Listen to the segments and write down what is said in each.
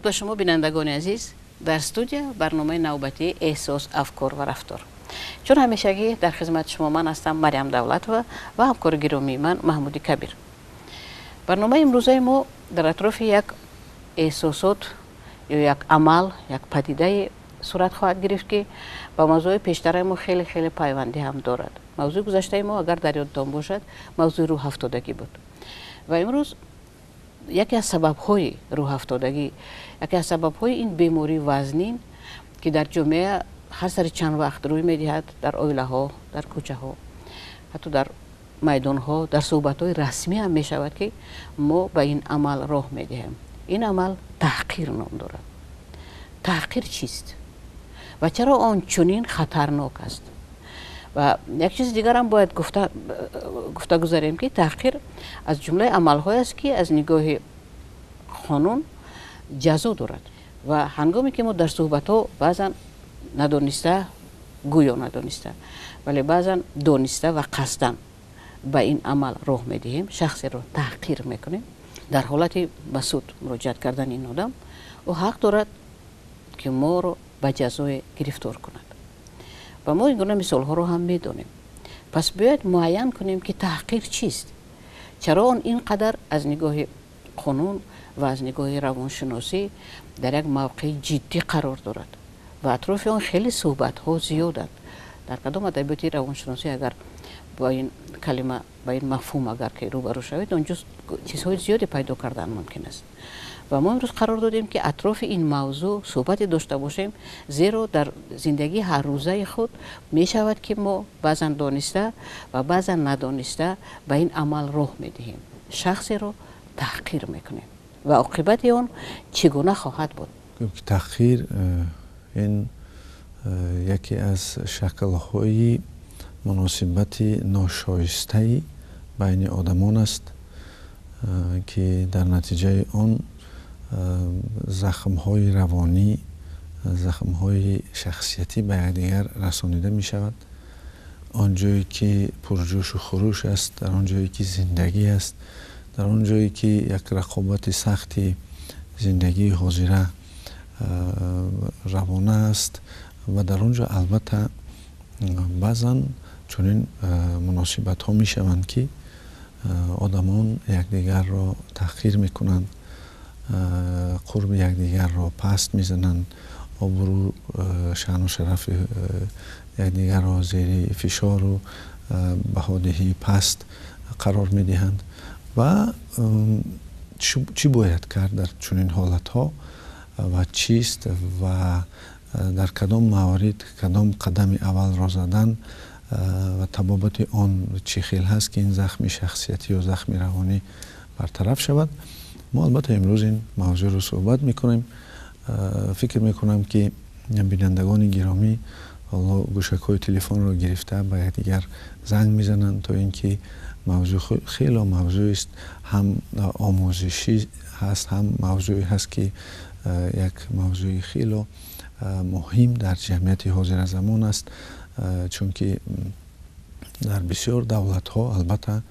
Ба шумо, бинандагони азиз. Дар студия барномаи навбатии «Эҳсос, афкор ва рафтор». Чун ҳамешагӣ, дар хизмати шумо ман ҳастам, Мариям Давлатова, ва ҳамкори гиромии ман Маҳмуди Кабир. Барномаи имрӯзаи мо дар атрофи як эҳсосот ё як амал, як падидае сурат хоҳад гирифт, ки ба мавзӯи пештараи мо хеле хеле пайвандӣ ҳам дорад. Мавзӯи гузаштаи мо, агар дар ёдтон бошад, мавзӯи рӯҳафтодагӣ буд. Ва имрӯз яке аз сабабҳои рӯҳафтодагӣ, яке аз сабабҳои ин бемории вазнин, ки дар ҷомеа ҳар сари чанд вақт рӯй медиҳад, дар оилаҳо, дар кӯчаҳо, ҳатто дар майдонҳо, дар суҳбатҳои расмӣ ҳам мешавад, ки мо ба ин амал роҳ медиҳем. Ин амал таҳқир ном дорад. Таҳқир чист ва чаро он чунин хатарнок аст? Ва як чизи дигарам бояд гуфта гузарем, ки таҳқир аз ҷумлаи амалҳое аст, ки аз нигоҳи қонун ҷазо дорад. Ва ҳангоме ки мо дар суҳбатҳо баъзан надониста, гӯё надониста, вале баъзан дониста ва қасдан ба ин амал роҳ медиҳем, шахсеро таҳқир мекунем, дар ҳолати ба суд муроҷиат кардани ин одам, ӯ ҳақ дорад, ки моро ба ҷазое гирифтор кунад. Ва мо ин гуна мисолҳоро ҳам медонем. Пас биёед муайян кунем, ки таҳқир чист, чаро он ин қадар аз нигоҳи қонун ва аз нигоҳи равоншиносӣ дар як мавқеи ҷиддӣ қарор дорад ва атрофи он хеле суҳбатҳо зиёданд. Дар кадом адабиёти равоншиносӣ агар ба ин калима, ба ин мафҳум агар ки рӯбарӯ шавед, онҷо чизҳои зиёде пайдо кардан мумкин аст. Ва мо имрӯз қарор додем, ки атрофи ин мавзӯъ суҳбате дошта бошем, зеро дар зиндагии ҳаррӯзаи худ мешавад, ки мо баъзан дониста ва баъзан надониста ба ин амал роҳ медиҳем, шахсеро таҳқир мекунем ва оқибати он чӣ гуна хоҳад буд. Таҳқир ин яке аз шаклҳои муносибати ношоистаи байни одамон аст, ки дар натиҷаи он захмҳои равонӣ, захмҳои шахсиятӣ ба якдигар расонида мешавад. Он ҷое ки пурҷӯшу хуруш аст, дар он ҷое ки зиндагӣ аст, дар он ҷое ки як рақобати сахти зиндагии ҳозира равона аст, ва дар он ҷо албатта баъзан чунин муносибатҳо мешаванд, ки одамон якдигарро таҳқир мекунанд, қурби якдигарро паст мезананд, обрӯ, шаъну шарафи якдигарро зери фишору баҳодиҳии паст қарор медиҳанд. Ва чӣ бояд кард дар чунин ҳолатҳо ва чист ва дар кадом маврид кадом қадами аввалро задан ва табобати он чӣ хел ҳаст, ки ин захми шахсиятӣ ё захми равонӣ бартараф шавад, мо албатта имрӯз ин мавзӯъро суҳбат мекунем. Фикр мекунам, ки бинандагони гиромӣ ҳоло гӯшакҳои телефонро гирифта ба якдигар занг мезананд, то ин ки мавзӯъ хело мавзӯист, ҳам омӯзишӣ ҳаст, ҳам мавзӯе ҳаст, ки як мавзӯи хело муҳим дар ҷамъияти ҳозиразамон аст, чунки дар бисёр давлатҳо албатта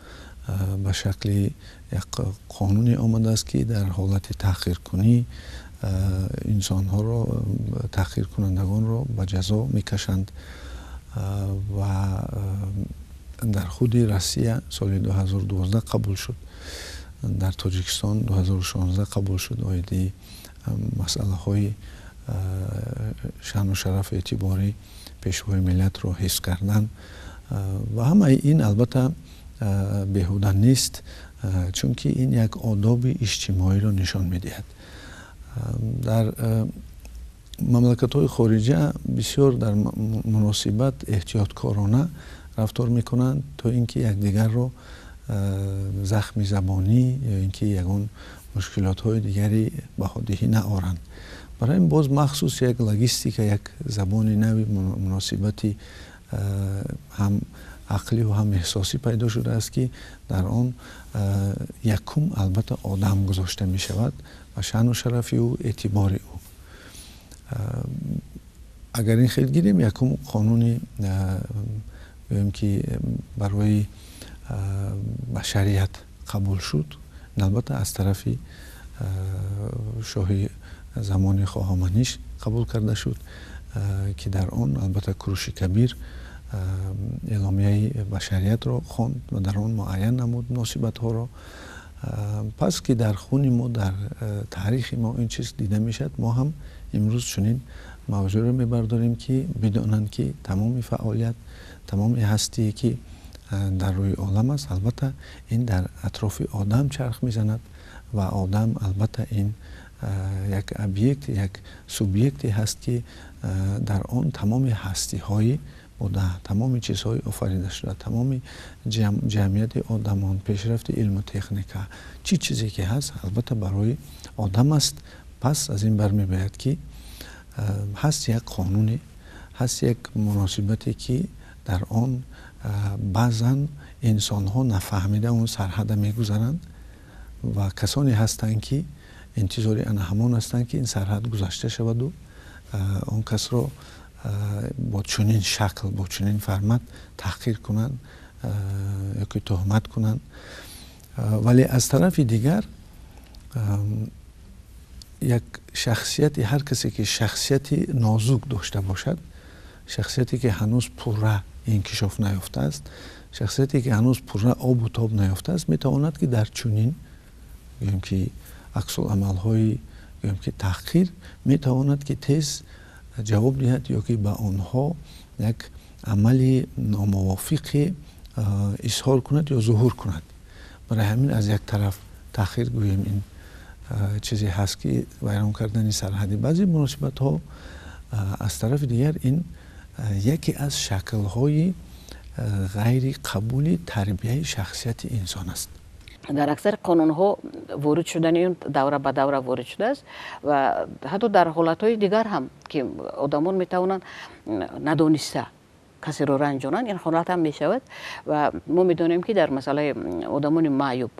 ба шакли як қонуне омадааст, ки дар ҳолати таҳқиркунӣ инсонҳоро, таҳқиркунандагонро ба ҷазо мекашанд. Ва дар худи Россия соли 2012 қабул шуд, дар Тоҷикистон 2016 қабул шуд оиди масъалаҳои шаъну шарафу эътибори пешвои миллатро ҳифз кардан. Ва ҳамаи ин албатта беҳуда нест, чунки ин як одоби иҷтимоиро нишон медиҳад. Дар мамлакатҳои хориҷа бисёр дар муносибат эҳтиёткорона рафтор мекунанд, то ин ки якдигарро захми забонӣ ё ин ки ягон мушкилотҳои дигари баҳодиҳӣ наоранд. Барои ин боз махсус як логистика, як забони нави муносибати ҳам ақливу ҳам эҳсосӣ пайдо шудааст, ки дар он якум албатта одам гузошта мешавад ва шаъну шарафи ӯ, эътибори ӯ. Агар ин хел гирем, якум қонуни гӯем, ки барои башарият қабул шуд, албатта аз тарафи Шоҳи замони Хохоманиш қабул карда шуд, ки дар он албатта Куруши Кабир эъломияи башариятро хонд ва дар он муайян намуд муносибатҳоро. Пас ки дар хуни мо, дар таърихи мо ин чиз дида мешавад, мо ҳам имрӯз чунин мавзӯъро мебардорем, ки бидонанд, ки тамоми фаъолият, тамоми ҳастие, ки дар рӯи олам аст, албатта ин дар атрофи одам чарх мезанад ва одам албатта ин як объект, як субъекте ҳаст, ки дар он тамоми ҳастиҳои буда, тамоми чизҳои офарида шуда, тамоми ҷамъияти одамон, пешрафти илму техника, чӣ чизе ки ҳаст, албатта барои одам аст. Пас аз ин бармебояд, ки ҳаст як қонуне, ҳаст як муносибате, ки дар он баъзан инсонҳо нафаҳмида он сарҳада мегузаранд ва касоне ҳастанд, ки интизори ана ҳамон ҳастанд, ки ин сарҳад гузашта шаваду он касро бо чунин шакл, бо чунин формат таҳқир кунанд ёки туҳмат кунанд. Вале аз тарафи дигар як шахсияти, ҳар касе ки шахсияти нозук дошта бошад, шахсияте ки ҳанӯз пурра инкишоф наёфтааст, шахсияте ки ҳанӯз пурра обу тоб наёфтааст, метавонад, ки дар чунин, гӯем ки, аксуламалҳои, гӯем ки, таҳқир метавонад, ки тез ҷавоб диҳад ё ки ба онҳо як амали номувофиқе изҳор кунад ё зуҳур кунад. Барои ҳамин аз як тараф таҳқир, гӯем, ин чизе ҳаст, ки вайрон кардани сарҳади баъзе муносибатҳо, аз тарафи дигар ин яке аз шаклҳои ғайри қабули тарбияи шахсияти инсон аст. Дар аксари қонунҳо ворид шудани ин давра ба давра ворид шудааст ва ҳатто дар ҳолатҳои дигар ҳам, ки одамон метавонанд надониста касеро ранҷонанд, ин ҳолат ҳам мешавад. Ва мо медонем, ки дар масъалаи одамони маъюб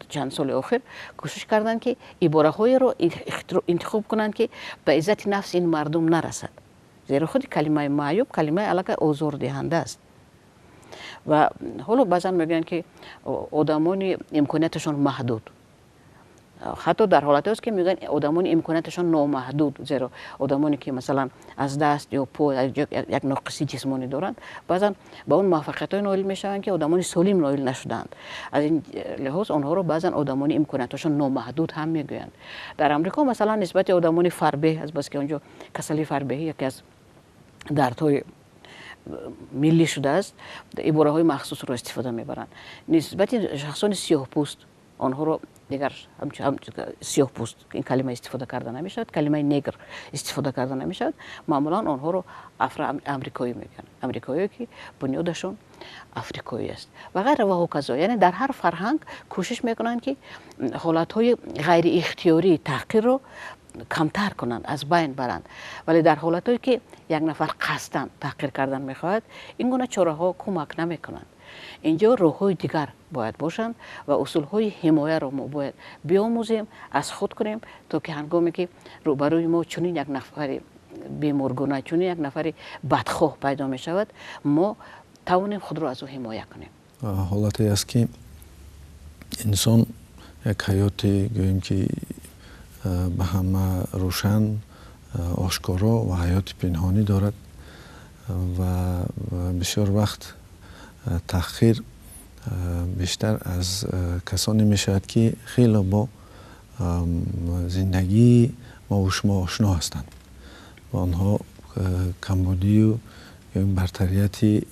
чанд соли охир кӯшиш карданд, ки ибораҳоеро интихоб кунанд, ки ба иззати нафси ин мардум нарасад, зеро худи калимаи маъюб калимаи аллакай озордиҳанда аст. Ва ҳоло баъзан мегӯянд, ки одамони имконияташон маҳдуд, ҳатто дар ҳолатҳоест, ки мегӯянд одамони имконияташон номаҳдуд, зеро одамоне ки, масалан, аз даст ё по як ноқисии ҷисмонӣ доранд, баъзан ба он муваффақиятҳое ноил мешаванд, ки одамони солим ноил нашудаанд. Аз ин лиҳоз онҳоро баъзан одамони имкониятҳошон номаҳдуд ҳам мегӯянд. Дар Амрико, масалан, нисбати одамони фарбеҳ, азбаски он ҷо касалии фарбеҳӣ яке аз дардҳои миллӣ шудааст, ибораҳои махсусро истифода мебаранд. Нисбати шахсони сиёҳпӯст онҳоро дигар сиёҳпӯст ин калима истифода карда намешавад, калимаи негр истифода карда намешавад. Маъмулан онҳоро афроамрикоӣ мегӯянд, амрикоие ки бунёдашон африкоӣ аст, ва ғайра ва ҳоказо. Яъне дар ҳар фарҳанг кӯшиш мекунанд, ки ҳолатҳои ғайриихтиёрии таҳқирро камтар кунанд, аз байн баранд. Вале дар ҳолатҳое ки як нафар қасдан таҳқир кардан мехоҳад, ин гуна чораҳо кӯмак намекунанд. Инҷо роҳҳои дигар бояд бошанд ва усулҳои ҳимояро мо бояд биомӯзем, аз худ кунем, то ки ҳангоме ки рӯбарӯи мо чунин як нафари беморгуна, чунин як нафари бадхоҳ пайдо мешавад, мо тавонем худро аз ӯ ҳимоя кунем. Ҳолате аст, ки инсон як ҳаёти, гӯем ки, ба ҳама рӯшан, ошкоро ва ҳаёти пинҳонӣ дорад ва бисёр вақт таҳқир бештар аз касоне мешавад, ки хеле бо зиндагии мову шумо ошно ҳастанд ва онҳо камбудию бартарияти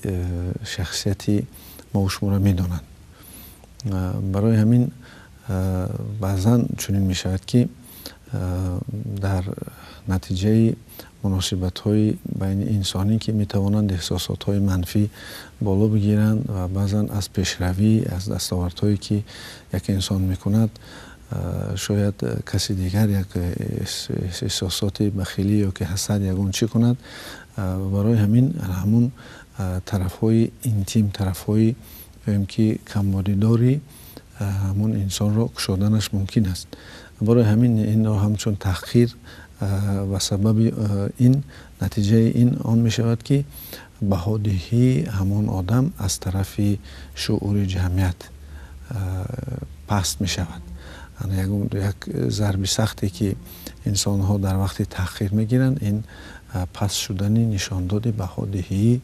шахсияти мову шуморо медонанд. Барои ҳамин баъзан чунин мешавад, ки дар натиҷаи муносибатҳои байни инсонӣ, ки метавонанд эҳсосотҳои манфӣ боло бигиранд ва баъзан аз пешравӣ, аз дастовардҳое ки як инсон мекунад, шояд каси дигар як эҳсосоти бахилӣ ё ки ҳасад, ягон чӣ кунад. Барои ҳамин ҳамун тарафҳои интим, тарафҳои, гӯем ки, камбудидори ҳамун инсонро кушоданаш мумкин аст. Барои ҳамин инро ҳамчун таҳқир ва сабаби ин, натиҷаи ин он мешавад, ки баҳодиҳии ҳамон одам аз тарафи шуури ҷамъият паст мешавад. Як зарби сахте ки инсонҳо дар вақти таҳқир мегиранд, ин паст шудани нишондоди баҳодиҳии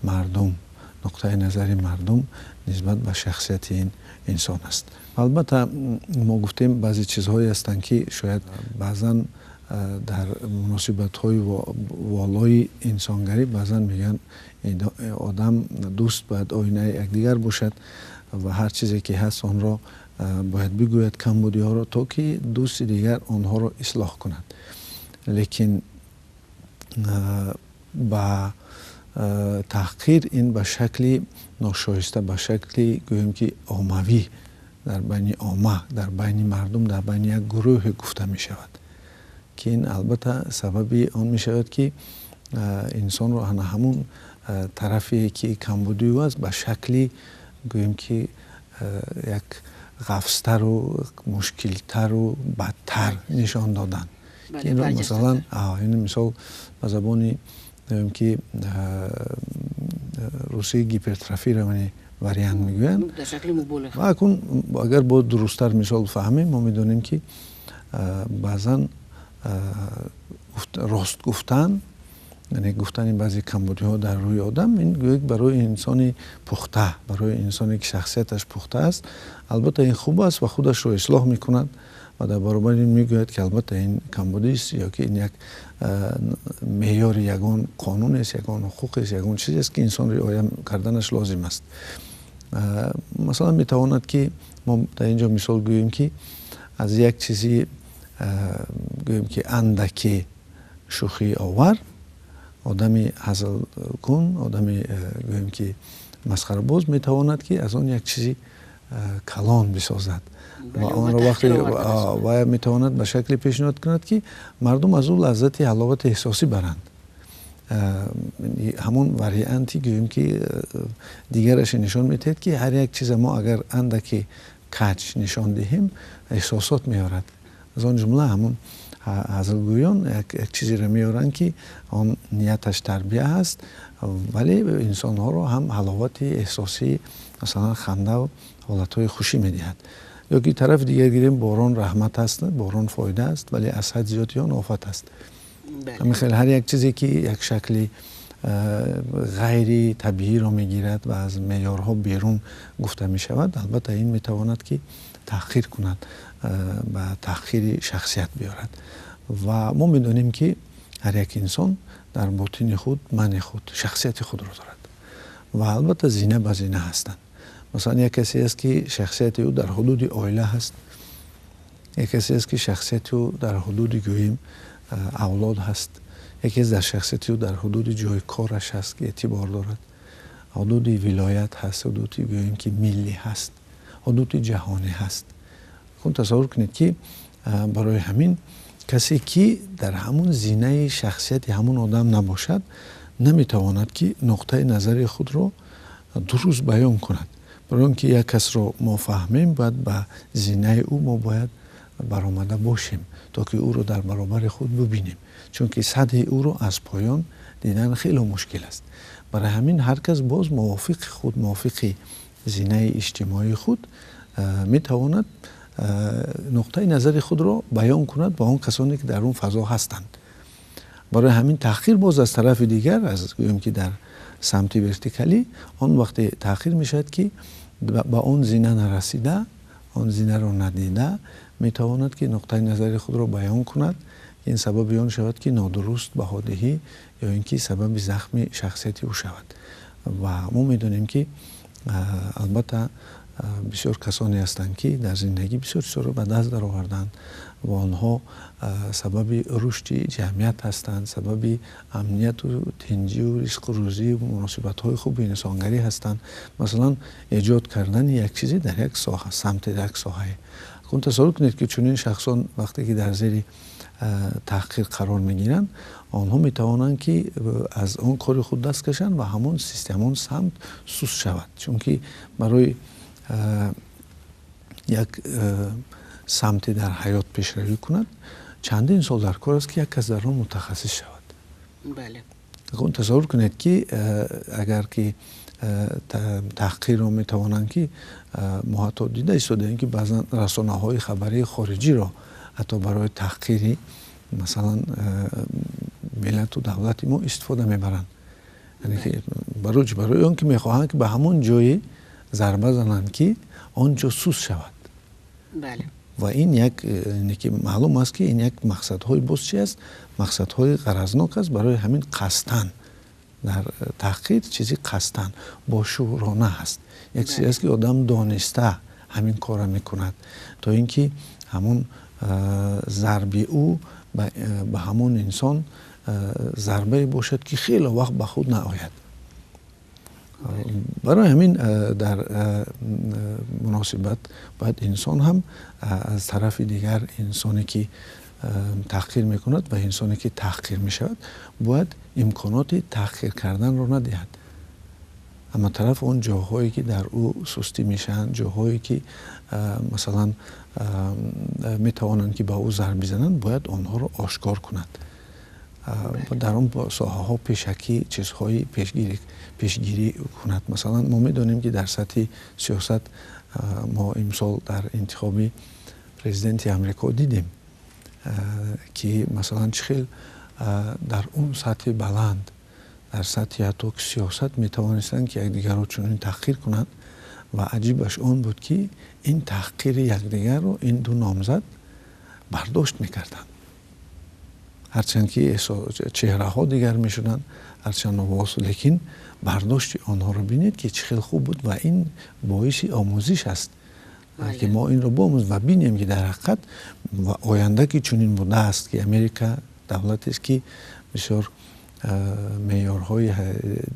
мардум, нуқтаи назари мардум нисбат ба шахсияти ин инсон аст. Албатта, мо гуфтем, баъзе чизҳое ҳастанд, ки шояд баъзан дар муносибатҳои волои инсонгарӣ баъзан мегӯянд, одам дӯст бояд оинаи якдигар бошад ва ҳар чизе ки ҳаст, онро бояд бигӯяд, камбудиҳоро, то ки дӯсти дигар онҳоро ислоҳ кунад. Лекин ба таҳқир ин ба шакли ношоиста, ба шакли, гӯем ки, оммавӣ, дар байни омма, дар байни мардум, дар байни як гурӯҳе гуфта мешавад, ки ин албатта сабаби он мешавад, ки инсонро ана ҳамун тарафе ки камбудии ӯ аст, ба шакли, гӯем ки, як ғафзтару мушкилтару бадтар нишон додан. Инро масалан, ин мисол ба забони, гӯем ки, русӣ гипертрофированный вариант мегӯянд. Ва акун агар бо дурусттар мисол фаҳмем, мо медонем, ки баъзан рост гуфтан, яъне гуфтани баъзе камбудиҳо дар рӯи одам, ин гӯё барои инсони пухта, барои инсоне ки шахсияташ пухта аст, албатта ин хуб аст ва худашро ислоҳ мекунад ва дар баробари ин мегӯяд, ки албатта ин камбудист ё ки ин як меъёри ягон қонунест, ягон ҳуқуқест, ягон чизест, ки инсон риоя карданаш лозим аст. Масалан, метавонад, ки мо дар ин ҷо мисол гӯем, ки аз як чизи, гӯем ки, андаке шӯхӣ овар, одами ҳазлкун, одами, гӯем ки, масхарабоз метавонад, ки аз он як чизи калон бисозад ва онро вақте ва метавонад ба шакле пешниҳод кунад, ки мардум аз ӯ лаззати ҳаловати эҳсосӣ баранд. Ҳамон варианти, гӯем ки, дигараше нишон медиҳад, ки ҳар як чиза мо агар андаке каҷ нишон диҳем, эҳсосот меорад. Аз он ҷумла ҳамон ҳазлгӯён як чизеро меоранд, ки он нияташ тарбия ҳаст, вале инсонҳоро ҳам ҳаловати эҳсосӣ, масалан хандаву ҳолатҳои хушӣ медиҳад. Ё ки тарафи дигар гирем, борон раҳмат аст, борон фоида аст, вале аз ҳад зиёди он офат аст. Ҳамин хел ҳар як чизе ки як шакли ғайри табииро мегирад ва аз меъёрҳо берун гуфта мешавад, албатта ин метавонад, ки таҳқир кунад, ба таҳқири шахсият биёрад. Ва мо медонем, ки ҳар як инсон дар ботини худ мани худ, шахсияти худро дорад ва албатта зина ба зина ҳастанд. Масалан, як касе аст, ки шахсияти ӯ дар ҳудуди оила ҳаст, як касе аст, ки шахсияти ӯ дар ҳудуди, гӯем, авлод ҳаст, якест дар шахсияти ӯ дар ҳудуди ҷои кораш ҳаст, ки эътибор дорад, ҳудуди вилоят ҳаст, ҳудуди, гӯем ки, миллӣ ҳаст, ҳудуди ҷаҳонӣ ҳаст. Хуб, тасаввур кунед, ки барои ҳамин касе ки дар ҳамун зинаи шахсияти ҳамун одам набошад, наметавонад, ки нуқтаи назари худро дуруст баён кунад. Барои он ки як касро мо фаҳмем, бояд ба зинаи ӯ мо бояд баромада бошем, то ки ӯро дар баробари худ бибинем, чунки сатҳи ӯро аз поён дидан хеле мушкил аст. Барои ҳамин ҳар кас боз мувофиқи худ, мувофиқи зинаи иҷтимоии худ метавонад нуқтаи назари худро баён кунад ба он касоне ки дар он фазо ҳастанд. Барои ҳамин таҳқир боз аз тарафи дигар, аз, гӯем ки, дар самти вертикалӣ, он вақте таҳқир мешавад, ки ба он зина нарасида, он зинаро надида метавонад, ки нуқтаи назари худро баён кунад. Ин сабаби он шавад, ки нодуруст баҳодиҳӣ ё ин ки сабаби захми шахсияти ӯ шавад. Ва мо медонем, ки албатта бисёр касоне ҳастанд, ки дар зиндагӣ бисёр чизҳоро ба даст дароварданд ва онҳо сабаби рушди ҷамъият ҳастанд, сабаби амнияту тинҷию ризқу рӯзию муносибатҳои хуби инсонгарӣ ҳастанд. Масалан, эҷод кардани як чизе дар як соҳа, самти як соҳае. Кун тасаввур кунед, ки чунин шахсон вақте ки дар зери таҳқир қарор мегиранд, онҳо метавонанд, ки аз он кори худ даст кашанд ва ҳамон система, ҳамон самт суст шавад, чунки барои як самте дар ҳаёт пешравӣ кунад, чандин сол дар кор аст, ки як кас дар он мутахассис шавад. Тасаввур кунед, ки агар ки таҳқирро метавонанд, ки мо ҳатто дида истодаем, ки баъзан расонаҳои хабарии хориҷиро ҳатто барои таҳқири, масалан, миллату давлати мо истифода мебаранд. Яъне ки барои чӣ? Барои он ки мехоҳанд, ки ба ҳамон ҷое зарба зананд, ки он ҷо суст шавад. Ва ин як ки маълум аст, ки ин як мақсадҳои боз чи аст? Мақсадҳои ғаразнок аст. Барои ҳамин қасдан дар таҳқир чизи қасдан бошуурона ҳаст, як чизе аст, ки одам дониста ҳамин корро мекунад, то ин ки ҳамон зарби ӯ ба ҳамон инсон зарбае бошад, ки хеле вақт ба худ наояд. Барои ҳамин дар муносибат бояд инсон ҳам аз тарафи дигар, инсоне ки таҳқир мекунад ва инсоне ки таҳқир мешавад, бояд имконоти таҳқир карданро надиҳад. Ама тараф он ҷоҳое ки дар ӯ сустӣ мешаванд, ҷоҳое ки, масалан, метавонанд, ки ба ӯ зарб бизананд, бояд онҳоро ошкор кунад, дар он соҳаҳо пешакӣ чизҳои пешгирӣ кунад. Масалан, мо медонем, ки дар сатҳи сиёсат мо имсол дар интихоби президенти Амрико дидем, ки, масалан, чӣ хел дар он сатҳи баланд, дар сатҳи ҳатто сиёсат метавонистанд, ки якдигарро чунин таҳқир кунанд. Ва аҷибаш он буд, ки ин таҳқири якдигарро ин ду номзад бардошт мекарданд, ҳарчанд ки чеҳраҳо дигар мешуданд, ҳарчанд овоз, лекин бардошти онҳоро бинед, ки чӣ хел хуб буд. Ва ин боиси омӯзиш аст, ки мо инро биомӯз ва бинем, ки дар ҳақиқат ва оянда ки чунин будааст, ки Америка давлатест, ки бисёр меъёрҳои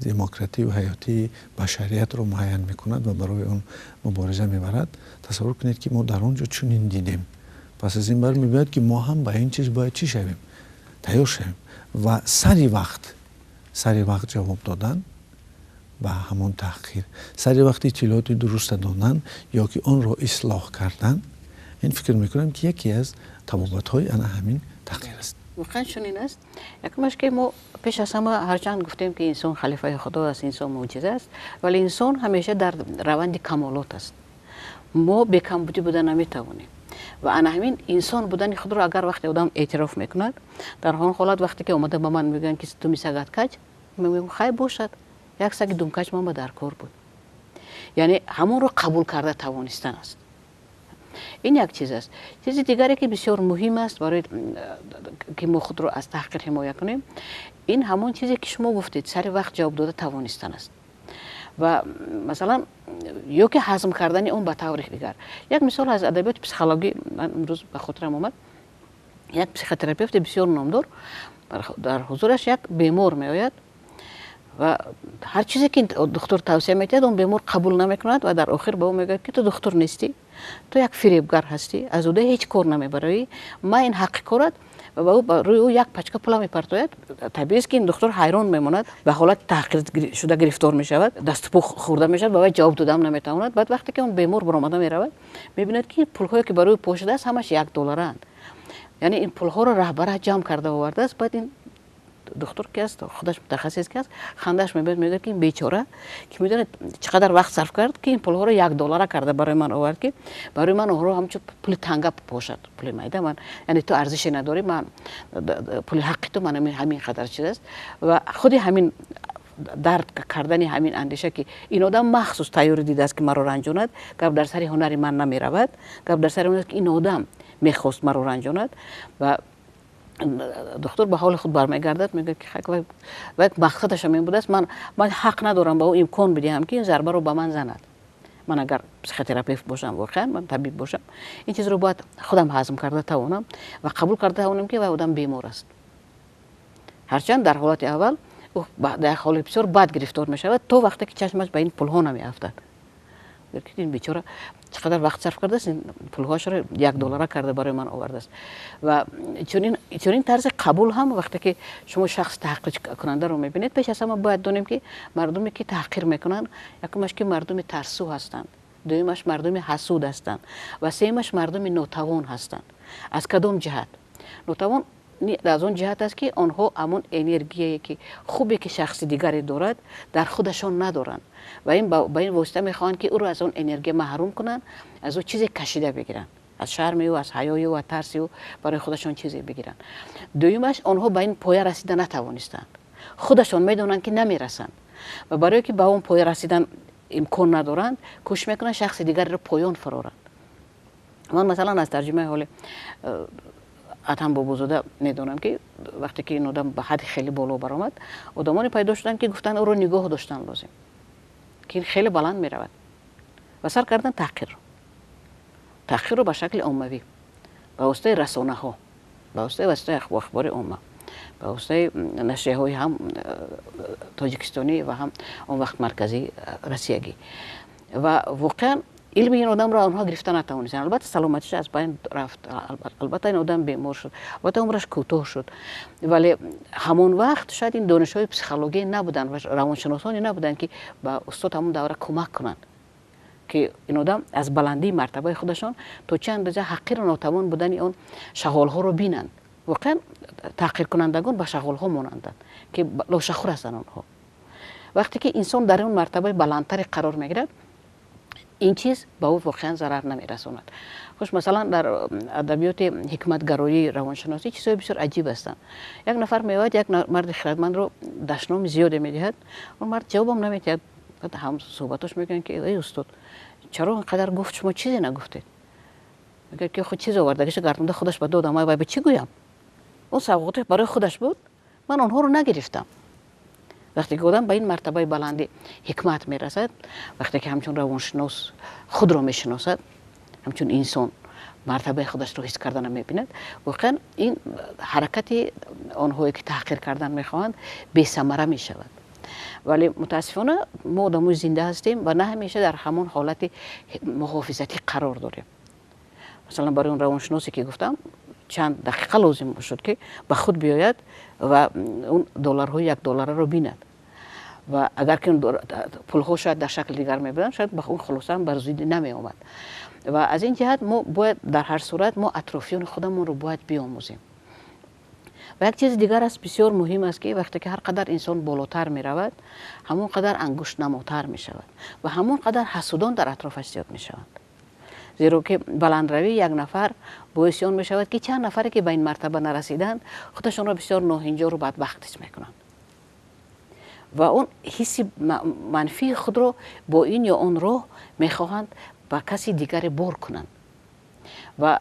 демократию ҳаётии башариятро муайян мекунад ва барои он мубориза мебарад. Тасаввур кунед, ки мо дар он ҷо чунин дидем. Пас аз ин бармебиёяд, ки мо ҳам ба ин чиз бояд чӣ шавем? Тайёр шавем ва сари вақт ҷавоб додан ба ҳамон таҳқир, сари вақти иттилооти дуруста додан ё ки онро ислоҳ кардан. Ин, фикр мекунам, ки яке аз табобатҳои ана ҳамин таҳқир аст. Воқеан чунин аст. Якумаш, ки мо пеш аз ҳама, ҳарчанд гуфтем, ки инсон халифаи Худо аст, инсон мӯъҷиза аст, вале инсон ҳамеша дар раванди камолот аст. Мо бекамбудӣ буда наметавонем. Ва ана ҳамин инсон будани худро агар вақте одам эътироф мекунад, дар он ҳолат вақте ки омада ба ман мегӯянд, ки думи сагат каҷ, мегӯям: «Хай, бошад, як саги думкаҷ ман ба дар кор буд». Яъне ҳамонро қабул карда тавонистан аст. Ин як чиз аст. Чизи дигаре, ки бисёр муҳим аст барои ки мо худро аз таҳқир ҳимоя кунем, ин ҳамон чизе, ки шумо гуфтед, сари вақт ҷавоб дода тавонистан аст ва, масалан, ё ки ҳазм кардани он ба таври дигар. Як мисол аз адабиёти психологӣ ман имрӯз ба хотирам омад. Як психотерапевти бисёр номдор, дар ҳузураш як бемор меояд ва ҳар чизе ки духтур тавсия медиҳад, он бемор қабул намекунад. Ва дар охир ба ӯ мегӯяд, ки ту духтур нестӣ, ту як фиребгар ҳастӣ, аз уда ҳеҷ кор намебароӣ, ма ин ҳаққи корат. Ва ба ӯ, ба рӯи ӯ як пачка пула мепартояд. Табиист, ки ин духтур ҳайрон мемонад, ба ҳолати таҳқир шуда гирифтор мешавад, дасту по хӯрда мешавад, ба вай ҷавоб додам наметавонад. Баъд вақте ки он бемор баромада меравад, мебинад, ки пулҳое, ки ба рӯи пошидааст, ҳамаш 1 долларанд. Яъне ин пулҳоро раҳбара ҷамъ карда овардааст. Баъд ин духтур, ки аст худаш мутахассис ки аст, хандаш мебиёд, мегӯяд, ки ин бечора, ки медонад, чӣ қадар вақт сарф кард, ки ин пулҳоро 1 доллара карда барои ман овард, ки барои ман онҳоро ҳамчун пули танга бошад, пули майда. Ман, яъне ту арзише надорӣ, ман пули ҳаққи ту ман ҳамин қадар чиз аст. Ва худи ҳамин дарк кардани ҳамин андеша, ки ин одам махсус тайёрӣ дидааст, ки маро ранҷонад, гап дар сари ҳунари ман намеравад, гап дар сари он аст, ки ин одам мехост маро ранҷонад. Ва духтур ба ҳоли худ бармегардад, мегӯяд, ки ва мақсадаш ҳам ин будааст, ман ҳақ надорам ба ӯ имкон бидиҳам, ки ин зарбаро ба ман занад. Ман агар психотерапевт бошам, воқеан ман табиб бошам, ин чизро бояд худам ҳазм карда тавонам ва қабул карда тавонам, ки вай одам бемор аст. Ҳарчанд дар ҳолати аввал ӯ дар як ҳоли бисёр бад гирифтор мешавад, то вақте ки чашмаш ба ин пулҳо намеафтад, ки ин бечора чӣ қадар вақт сарф кардааст, ин пулҳоашро 1 доллара карда барои ман овардааст. Ва чунин тарзи қабул ҳам, вақте ки шумо шахс таҳқиркунандаро мебинед, пеш аз ҳама бояд донем, ки мардуме, ки таҳқир мекунанд, якумаш, ки мардуми тарсу ҳастанд, дуюмаш, мардуми ҳасуд ҳастанд ва сеюмаш, мардуми нотавон ҳастанд. Аз кадом ҷиҳат нотавон? Аз он ҷиҳат аст, ки онҳо ҳамон энергияе, ки хубе, ки шахси дигаре дорад, дар худашон надоранд ва ин ба ин восита мехоҳанд, ки ӯро аз он энергия маҳрум кунанд, аз ӯ чизе кашида бигиранд, аз шарми ӯ, аз ҳаёи ӯ, аз тарси ӯ барои худашон чизе бигиранд. Дуюмаш, онҳо ба ин поя расида натавонистанд, худашон медонанд, ки намерасанд, ва барое ки ба он поя расидан имкон надоранд, кӯшиш мекунанд шахси дигареро поён фуроранд. Ман, масалан, аз тарҷумаи ҳоли Адҳам Бобозода медонам, ки вақте ки ин одам ба ҳадди хеле боло баромад, одамоне пайдо шуданд, ки гуфтанд, ӯро нигоҳ доштан лозим, ки ин хеле баланд меравад, ва сар кардан таҳқирро ба шакли оммавӣ, ба воситаи расонаҳо, ба воситаи васитаи ахбори омма, ба воситаи нашрияҳои ҳам тоҷикистонӣ ва ҳам он вақт марказии россиягӣ. Ва воқеан илми ин одамро онҳо гирифта натавонистанд. Албатта, саломатиш аз байн рафт, албатта, ин одам бемор шуд, албатта, умраш кӯтоҳ шуд, вале ҳамон вақт шояд ин донишҳои психология набуданд ва равоншиносоне набуданд, ки ба устод ҳамон давра кӯмак кунанд, ки ин одам аз баландии мартабаи худашон то чӣ андоза ҳақиру нотавон будани он шағолҳоро бинанд. Воқеан, таҳқиркунандагон ба шағолҳо монанданд, ки лошахӯр ҳастанд онҳо. Вақте ки инсон дар он мартабаи баландтаре қарор мегирад, ин чиз ба ӯ воқеан зарар намерасонад. Хуш, масалан, дар адабиёти ҳикматгароии равоншиносӣ чизҳои бисёр аҷиб ҳастанд. Як нафар меояд, як марди хирадмандро дашноми зиёде медиҳад, он мард ҷавобам намедиҳад. Ҳам суҳбатош мегӯянд, ки эй устод, чаро ин қадар гуфт, шумо чизе нагуфтед? Мегӯяд, ки худ чиз овардагиша гардонда худаш ба додам, ай ба чӣ гӯям? Он савғоти барои худаш буд, ман онҳоро нагирифтам. Вақте ки одам ба ин мартабаи баланди ҳикмат мерасад, вақте ки ҳамчун равоншинос худро мешиносад, ҳамчун инсон мартабаи худашро ҳис кардана мебинад, воқеан ин ҳаракати онҳое, ки таҳқир кардан мехоҳанд, бесамара мешавад. Вале мутаассифона мо одамои зинда ҳастем ва на ҳамеша дар ҳамон ҳолати муҳофизатӣ қарор дорем. Масалан, барои он равоншиносе, ки гуфтам, чанд дақиқа лозим шуд, ки ба худ биёяд ва он долларҳои якдоллараро бинад. Ва агар ки пулҳо шояд дар шакли дигар мебуданд, шояд ба он хулосаам бар зудӣ намеомад. Ва аз ин ҷиҳат мо бояд дар ҳар сурат мо атрофиёни худамонро бояд биомӯзем. Ва як чизи дигар аст, бисёр муҳим аст, ки вақте ки ҳар қадар инсон болотар меравад, ҳамон қадар ангуштнамотар мешавад ва ҳамон қадар ҳасудон дар атрофаш зиёд мешаванд, зеро ки баландравии як нафар боиси он мешавад, ки чанд нафаре, ки ба ин мартаба нарасиданд, худашонро бисёр ноҳинҷору бадбахт ҳис мекунанд ва он ҳисси манфии худро бо ин ё он роҳ мехоҳанд ба каси дигаре бор кунанд. Ва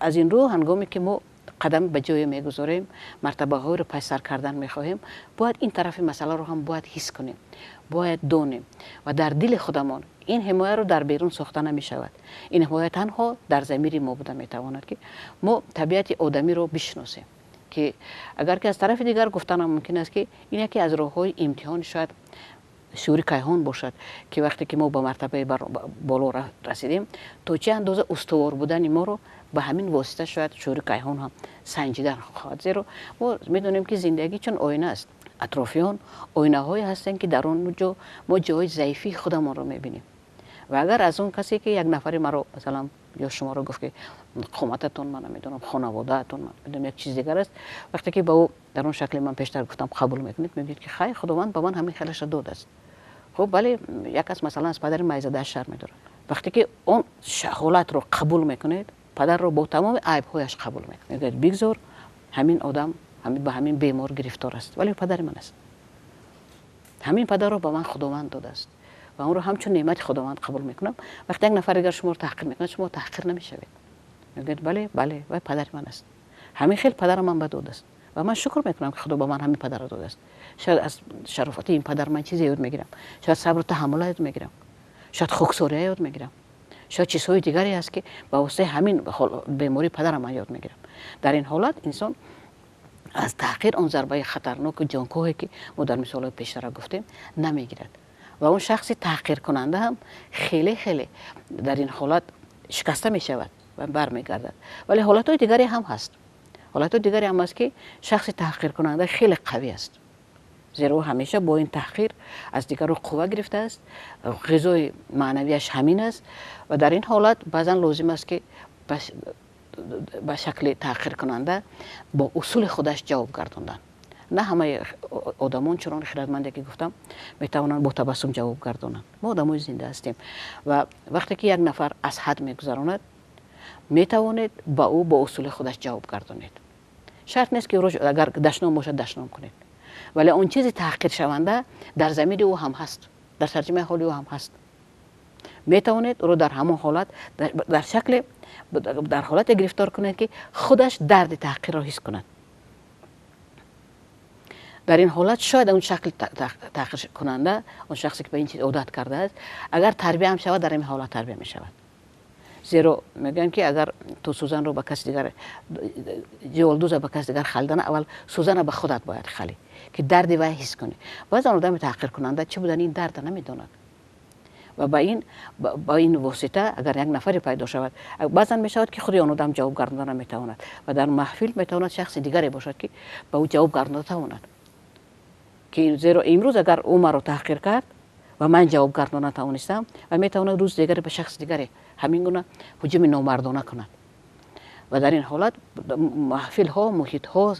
аз ин рӯ, ҳангоме ки мо қадам ба ҷое мегузорем, мартабаҳоеро пайсар кардан мехоҳем, бояд ин тарафи масъаларо ҳам бояд ҳис кунем, бояд донем ва дар дили худамон. Ин ҳимояро дар берун сохта намешавад, ин ҳимоя танҳо дар замири мо буда метавонад, ки мо табиати одамиро бишиносем, ки агар ки аз тарафи дигар гуфтанам мумкин аст, ки ин яке аз роҳҳои имтиҳони шояд шуури кайҳон бошад, ки вақте ки мо ба мартабаи боло расидем, то чӣ андоза устувор будани моро ба ҳамин восита шояд шуури кайҳон ҳам санҷидан хоҳад. Зеро мо медонем, ки зиндагӣ чун оина аст, атрофиён оинаҳое ҳастанд, ки дар он ҷо мо ҷои заифии худамонро мебинем. Ва агар аз он касе, ки як нафаре маро, масалан, ё шуморо гуфт, ки қомататон, ман намедонам, хонаводаатон, ман намедонам, як чиз дигар аст, вақте ки ба ӯ дар он шакли ман пештар гуфтам қабул мекунед, мегӯед, ки хай, Худованд ба ман ҳамин хелаша додааст. Хуб, бале, як кас, масалан, аз падари майзадааш шарм медорад. Вақте ки он ҳолатро қабул мекунед, падарро бо тамоми айбҳояш қабул мекунед, мегӯяд: бигзор ҳамин одам ба ҳамин бемор гирифтор аст, вале падари ман аст, ҳамин падарро ба ман Худованд додааст ва онро ҳамчун неъмати Худованд қабул мекунам. Вақте як нафар дигар шуморо таҳқир мекунад, шумо таҳқир намешавед, мегӯяд: бале, бале, вай падари ман аст, ҳамин хел падарам ман ба додааст ва ман шукр мекунам, ки Худо ба ман ҳамин падарро додааст. Шояд аз шарофати ин падар ман чизе ёд мегирам, шояд сабру таҳаммула ёд мегирам, шояд хоксория ёд мегирам, шояд чизҳои дигаре ҳаст, ки ба воситаи ҳамин бемории падарам ман ёд мегирам. Дар ин ҳолат инсон аз таҳқир он зарбаи хатарноку ҷонкоҳе, ки мо дар мисолҳои пештара гуфтем, намегирад ва он шахси таҳқиркунанда ҳам хеле хеле дар ин ҳолат шикаста мешавад ва бармегардад. Вале ҳолатҳои дигаре ҳам ҳаст, ҳолатҳои дигаре ҳам аст, ки шахси таҳқиркунанда хеле қавӣ аст, зеро ӯ ҳамеша бо ин таҳқир аз дигарро қувва гирифтааст, ғизои маънавияш ҳамин аст. Ва дар ин ҳолат баъзан лозим аст, ки Ба шакли таҳқиркунанда бо усули худаш ҷавоб гардондан. На ҳамаи одамон чунон хирадманде, ки гуфтам, метавонанд бо табассум ҷавоб гардонанд. Мо одамои зинда ҳастем ва вақте ки як нафар аз ҳад мегузаронад, метавонед ба ӯ бо усули худаш ҷавоб гардонед. Шарт нест, ки агар дашном бошад, дашном кунед, вале он чизи таҳқиршаванда дар замири ӯ ҳам ҳаст, дар тарҷимаи ҳоли ӯ ҳам ҳаст. Метавонед ӯро дар ҳамон ҳолат, дар шакле, дар ҳолате гирифтор кунед, ки худаш дарди таҳқирро ҳис кунад. Дар ин ҳолат шояд он шакли таҳқиркунанда, он шахсе, ки ба ин чиз одат кардааст, агар тарбия ҳам шавад, дар ҳамин ҳолат тарбия мешавад. Зеро мегӯянд, ки агар ту сӯзанро ба каси дигар, ҷуволдуза ба каси дигар халидана, аввал сӯзана ба худат бояд халӣ, ки дарди вай ҳис кунӣ. Баъзан одами таҳқиркунанда чӣ будани ин дарда намедонад ва ба ин восита агар як нафаре пайдо шавад, баъзан мешавад, ки худи он одам ҷавоб гардонда наметавонад ва дар маҳфил метавонад шахси дигаре бошад, ки ба ӯ ҷавоб гардонда тавонад, ки зеро имрӯз агар ӯ маро таҳқир кард ва ман ҷавоб гардонда натавонистам, ва метавонад рӯзи дигаре ба шахси дигаре ҳамин гуна ҳуҷуми номардона кунад. Ва дар ин ҳолат маҳфилҳо, муҳитҳо,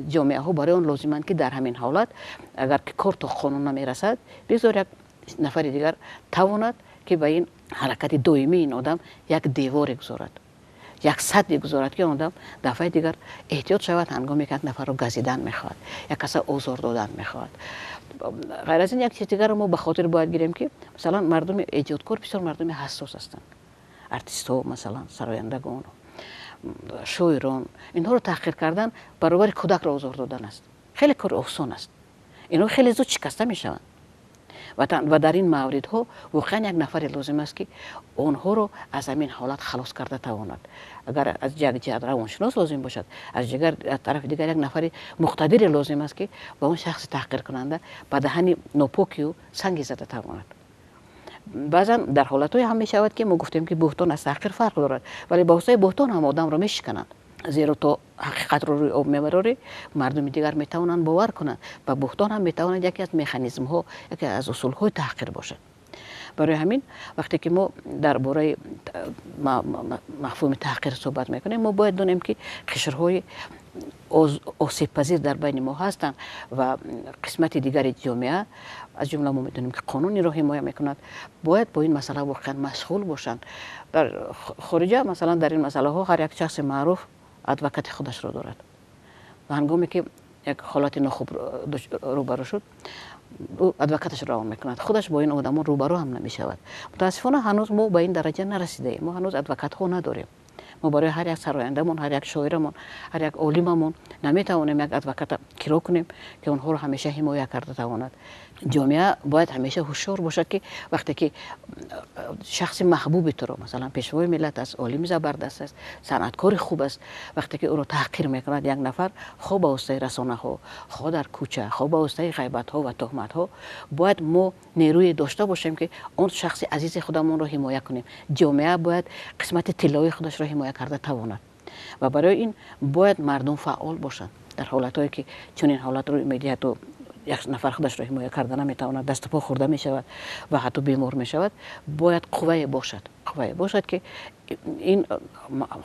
ҷомеаҳо барои он лозиманд, ки дар ҳамин ҳолат, агар ки кор то қонун намерасад, бигзор як нафари дигар тавонад, ки ба ин ҳаракати доимии ин одам як деворе гузорад, як садде гузорад, ки он одам дафъаи дигар эҳтиёт шавад, ҳангоме ки як нафарро газидан мехоҳад, як каса озор додан мехоҳад. Ғайр аз ин, як чиз дигарро мо ба хотир бояд гирем, ки масалан мардуми эҷодкор бисёр мардуми ҳассос ҳастанд. Артистҳо, масалан, сарояндагон, шоирон, инҳоро таҳқир кардан баробари кӯдакро озор додан аст. Хеле кори осон аст, инҳо хеле зуд шикаста мешаванд. Ва дар ин мавридҳо воқеан як нафаре лозим аст, ки онҳоро аз ҳамин ҳолат халос карда тавонад. Агар аз як ҷиҳат равоншинос лозим бошад, аз тарафи дигар як нафари муқтадире лозим аст, ки ба он шахси таҳқиркунанда ба даҳани нопоки ӯ санге зада тавонад. Баъзан дар ҳолатҳое ҳам мешавад, ки мо гуфтем, ки буҳтон аз таҳқир фарқ дорад, вале ба воситаи буҳтон ҳам одамро мешикананд, зеро то ҳақиқатро рӯи об мебарорӣ, мардуми дигар метавонанд бовар кунанд. Ба буҳтон ҳам метавонад яке аз механизмҳо, яке аз усулҳои таҳқир бошад. Барои ҳамин, вақте ки мо дар бораи мафҳуми таҳқир суҳбат мекунем, мо бояд донем, ки қишрҳои осебпазир дар байни мо ҳастанд ва қисмати дигари ҷомеа, аз ҷумла мо медонем, ки қонун инро ҳимоя мекунад, бояд бо ин масъала воқеан машғул бошанд. Дар хориҷа, масалан, дар ин масъалаҳо ҳар як шахси маъруф адвокати худашро дорад ва ҳангоме ки як ҳолати нохуб рӯбарӯ шуд, ӯ адвокаташро равон мекунад, худаш бо ин одамон рӯбарӯ ҳам намешавад. Мутаассифона, ҳанӯз мо ба ин дараҷа нарасидаем, мо ҳанӯз адвокатҳо надорем. Мо барои ҳар як сарояндамон, ҳар як шоирамон, ҳар як олимамон наметавонем як адвоката киро кунем, ки онҳоро ҳамеша ҳимоя карда тавонад. Ҷомеа бояд ҳамеша ҳушёр бошад, ки вақте ки шахси маҳбуби туро, масалан, пешвои миллат аст, олими забардаст аст, санъаткори хуб аст, вақте ки ӯро таҳқир мекунад як нафар, хоҳ ба воситаи расонаҳо, хоҳ дар кӯча, хоҳ ба воситаи ғайбатҳо ва тӯҳматҳо, бояд мо нерӯе дошта бошем, ки он шахси азизи худамонро ҳимоя кунем. Ҷомеа бояд қисмати тиллоии худашро ҳимоя карда тавонад ва барои ин бояд мардум фаъол бошанд. Дар ҳолатҳое ки чунин ҳолат рӯй медиҳаду як нафар худашро ҳимоя карда наметавонад, дасту по хӯрда мешавад ва ҳатто бемор мешавад, бояд қуввае бошад, ки ин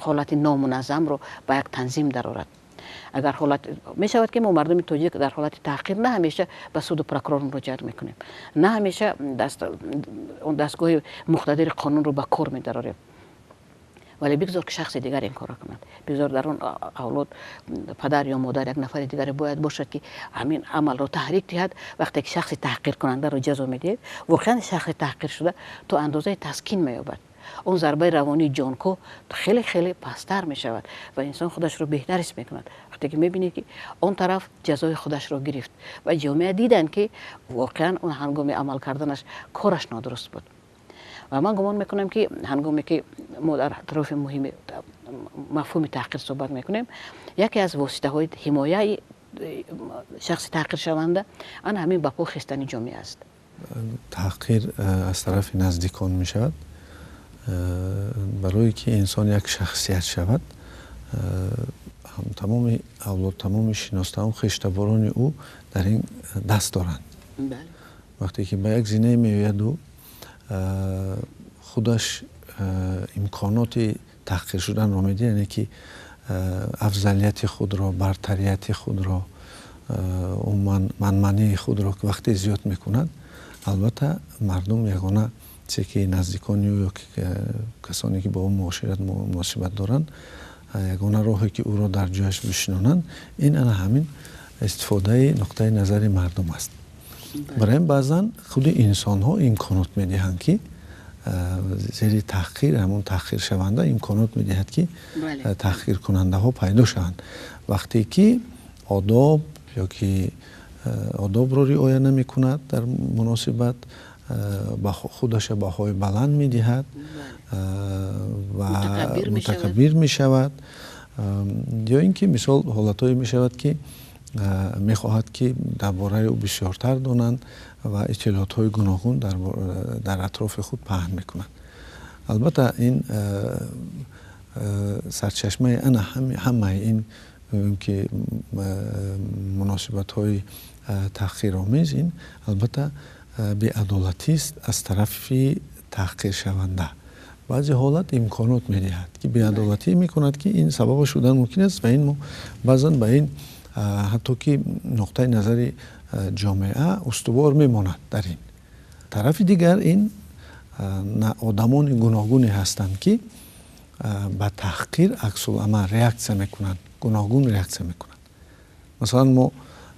ҳолати номуназзамро ба як танзим дарорад. Агар ҳолат мешавад, ки мо, мардуми тоҷик, дар ҳолати таҳқир на ҳамеша ба суду прокурор муроҷиат мекунем, на ҳамеша он дастгоҳи муқтадири қонунро ба кор медарорем, вале бигзор, ки шахси дигар ин корро кунад. Бигзор дар он авлод падар ё модар, як нафари дигаре бояд бошад, ки ҳамин амалро таҳрик диҳад. Вақте ки шахси таҳқиркунандаро ҷазо медиҳед, воқеан шахси таҳқиршуда то андозаи таскин меёбад, он зарбаи равонии ҷонкоҳ хеле хеле пасттар мешавад ва инсон худашро беҳтар ҳис мекунад, вақте ки мебинед, ки он тараф ҷазои худашро гирифт ва ҷомеа диданд, ки воқеан он ҳангоми амал карданаш кораш нодуруст буд. Ва ман гумон мекунам, ки ҳангоме ки мо дар атрофи муҳими мафҳуми таҳқир суҳбат мекунем, яке аз воситаҳои ҳимояи шахси таҳқиршаванда ана ҳамин ба по хестани ҷомеа аст. Таҳқир аз тарафи наздикон мешавад. Барое ки инсон як шахсият шавад, тамоми авлод, тамоми шинос, тамом хештаборони ӯ дар ин даст доранд. Вақте ки ба як зинае меояду худаш имконоти таҳқир шуданро медиҳад, яъне ки афзалияти худро, бартарияти худро, умуман манмании худро вақте зиёд мекунад, албатта мардум ягона чизе ки наздикони ӯ ё касоне ки бо ӯ муошират муносибат доранд, ягона роҳе ки ӯро дар ҷояш бишинонанд, ин ана ҳамин истифодаи нуқтаи назари мардум аст. Барои ин баъзан худи инсонҳо имконот медиҳанд, ки зери таҳқир, ҳамон таҳқиршаванда имконот медиҳад, ки таҳқиркунандаҳо пайдо шаванд. Вақте ки одоб ё ки одобро риоя намекунад дар муносибат, ба худаша баҳои баланд медиҳад ва мутакаббир мешавад, ё ин ки мисол ҳолатҳое мешавад, ки мехоҳад, ки дар бораи ӯ бисёртар донанд ва иттилоотҳои гуногун дар атрофи худ паҳн мекунанд. Албатта ин сарчашмаи ана ҳамаи ин ки муносибатҳои таҳқиромез, ин албатта беадолатист аз тарафи таҳқиршаванда. Баъзе ҳолат имконот медиҳад, ки беадолатӣ мекунад, ки ин сабаба шудан мумкин аст ва ин мо баъзан ба ин ҳатто ки нуқтаи назари ҷомеа устувор мемонад. Дар ин тарафи дигар ин одамони гуногуне ҳастанд, ки ба таҳқир аксуламал реаксия мекунанд, гуногун реаксия мекунанд. Масалан, мо